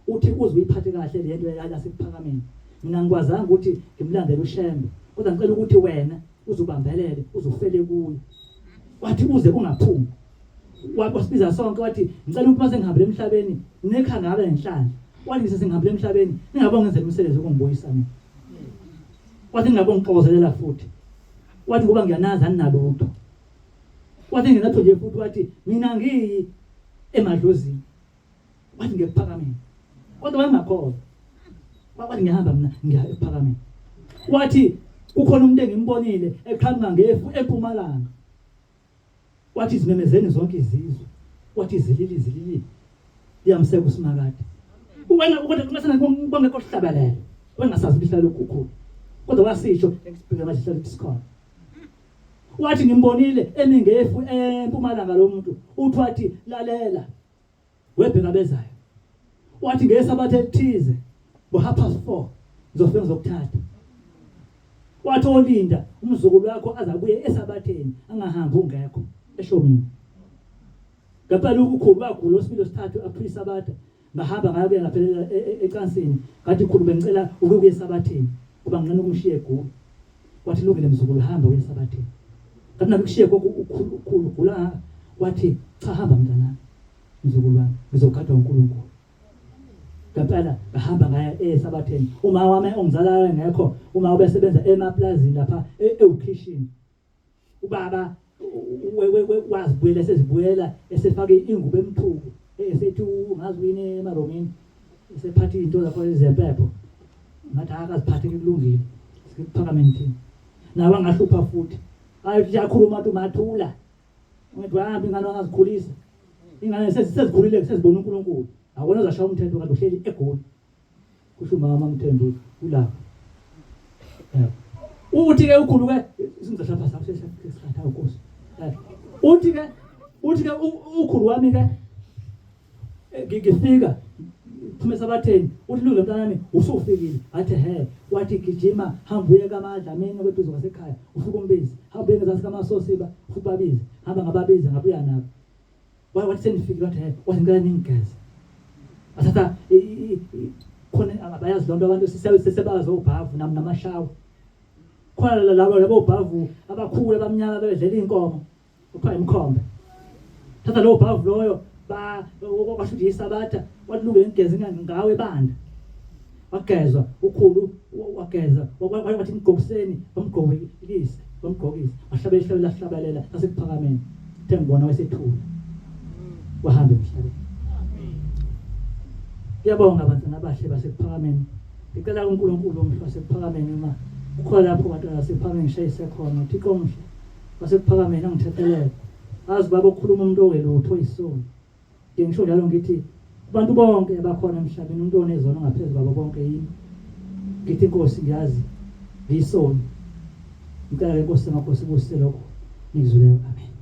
Uthi uze uyiphathe kahle le nto yasekuphakameni. Mina ngikwazanga ukuthi ngimlandele uShembe. Kodwa ngicela ukuthi wena uzubambelele uzufele kuye. Wathi uze ungaphumi. Wasibiza sonke wathi ngicela ukuthi mase ngihambile emhlabeni nekhanda ngabe nenhlanhla. Wathi ngise sengihambile emhlabeni ningabonga ngenzela umsebenzi wokungibuyisa mina. Wathi ngingabongixokozelela futhi. Wathi ngoba ngiyanazi aninalutho. Wathi nginatho nje futhi wathi mina ngiyi emadlozini. Wathi ngiyekuphakameni. Kodwa wayengakholwa. Wathi ngiyahamba mina ngiya ekuphakameni. Wathi kukhona umuntu engimbonile eqhamuka ngefu empumalanga. Wathi zimemezeni zonke izizwe. Wathi zilili zilili. Liyamseka uSimakade. Wena kodwa kungasana kongekho hlabelela. Wengasazi ukuthi ihlala okukhulu. Kodwa wasisho esibheka manje ihlala sikhona. Wathi ngimbonile emi ngefu empumalanga lo muntu. Uthi wathi lalela. Webheka bezayo. Wathi ngesabatha elithize ngo half past 4 ngizofika ngizokuthatha. Wathi olinda umzukulu wakho azabuye esabatheni angahambi ungekho esho mina. Ngempela ukukhulu wagula osibili osithathu aphiwa isabatha ngahamba ngaya kuye ngaphelela e, e, ecansini ngathi khulu bengicela ukuya esabatheni kuba nginqena ukumshiya egula. Wathi lungile mzukulu hamba uye esabatheni. Ngathi nakushiye gogo ukhulu ukhulu gula wathi cha hamba mntanami mzukulu wami ngizogadwa uNkulunkulu. Ngempela ngahamba ngaya esabatheni. Uma wami ongizalayo engekho uma ubesebenza emaplazini lapha ewukhishini. Ubaba wazibuyela esezibuyela esefake ingubo emthuku esethi ungazi uyini emaromini esephatha izinto zakho ezempepho ngathi akaziphathe kulungile sikuphakameni thina nawe angahlupha futhi ayi siyakhuluma ukuthi umathula ngithi wahambe ingane wangazikhulisa ingane sezikhulile sezibona uNkulunkulu akona uzashaya umthetho kanti uhleli eGoli kusho umama Mthembu kulapho yebo uthi ke ukhulu ke singizohlapha sakho sesikhatha uNkosi uthi ke uthi ke ukhulu wami ke ngifika phuma esabatheni uthi lungile mntanami usufikile athi he wathi gijima hamba uye kamadla mina kweduze kwasekhaya ufike umbizi hamba uye ngezansi kamasosiba ufike ubabize hamba ngababiza ngabuya nabo wathi senifikile wathi he wathi ngicela ningigeze bathatha khona abayazi lonto abantu sesebazi obhavu namashawa khona labo labo bhavu abakhulu abamnyama bebedlela iy'nkomo kuthiwa imkhombe thatha lowo bhavu loyo ba kwasho ukuthi yisabatha wathi lungile ngigeze ngawe ebanda wagezwa ukhulu wageza wathi mgqokiseni bamgqokise bamgqokise wahlabela ihlabela lahlabelela sasekuphakameni the ngibona wesethula wahamba emhlabeni ngiyabonga bantwana abahle basekuphakameni ngicela uNkulunkulu omhle wasekuphakameni uma kukhona lapho bantwana basekuphakameni ngishayise khona uThixo omhle wasekuphakameni angithethelele azi baba ukukhuluma umuntu ongelutho oyisoni. Ngiye ngisho njalo ngithi kubantu bonke abakhona emhlabeni umuntu onezono ngaphezu kwabo bonke yimi. Ngithi Nkosi ngiyazi ngiyisoni. Ngicela ke Nkosi yamakhosi ibusise lokho nikuzwileyo. Amen.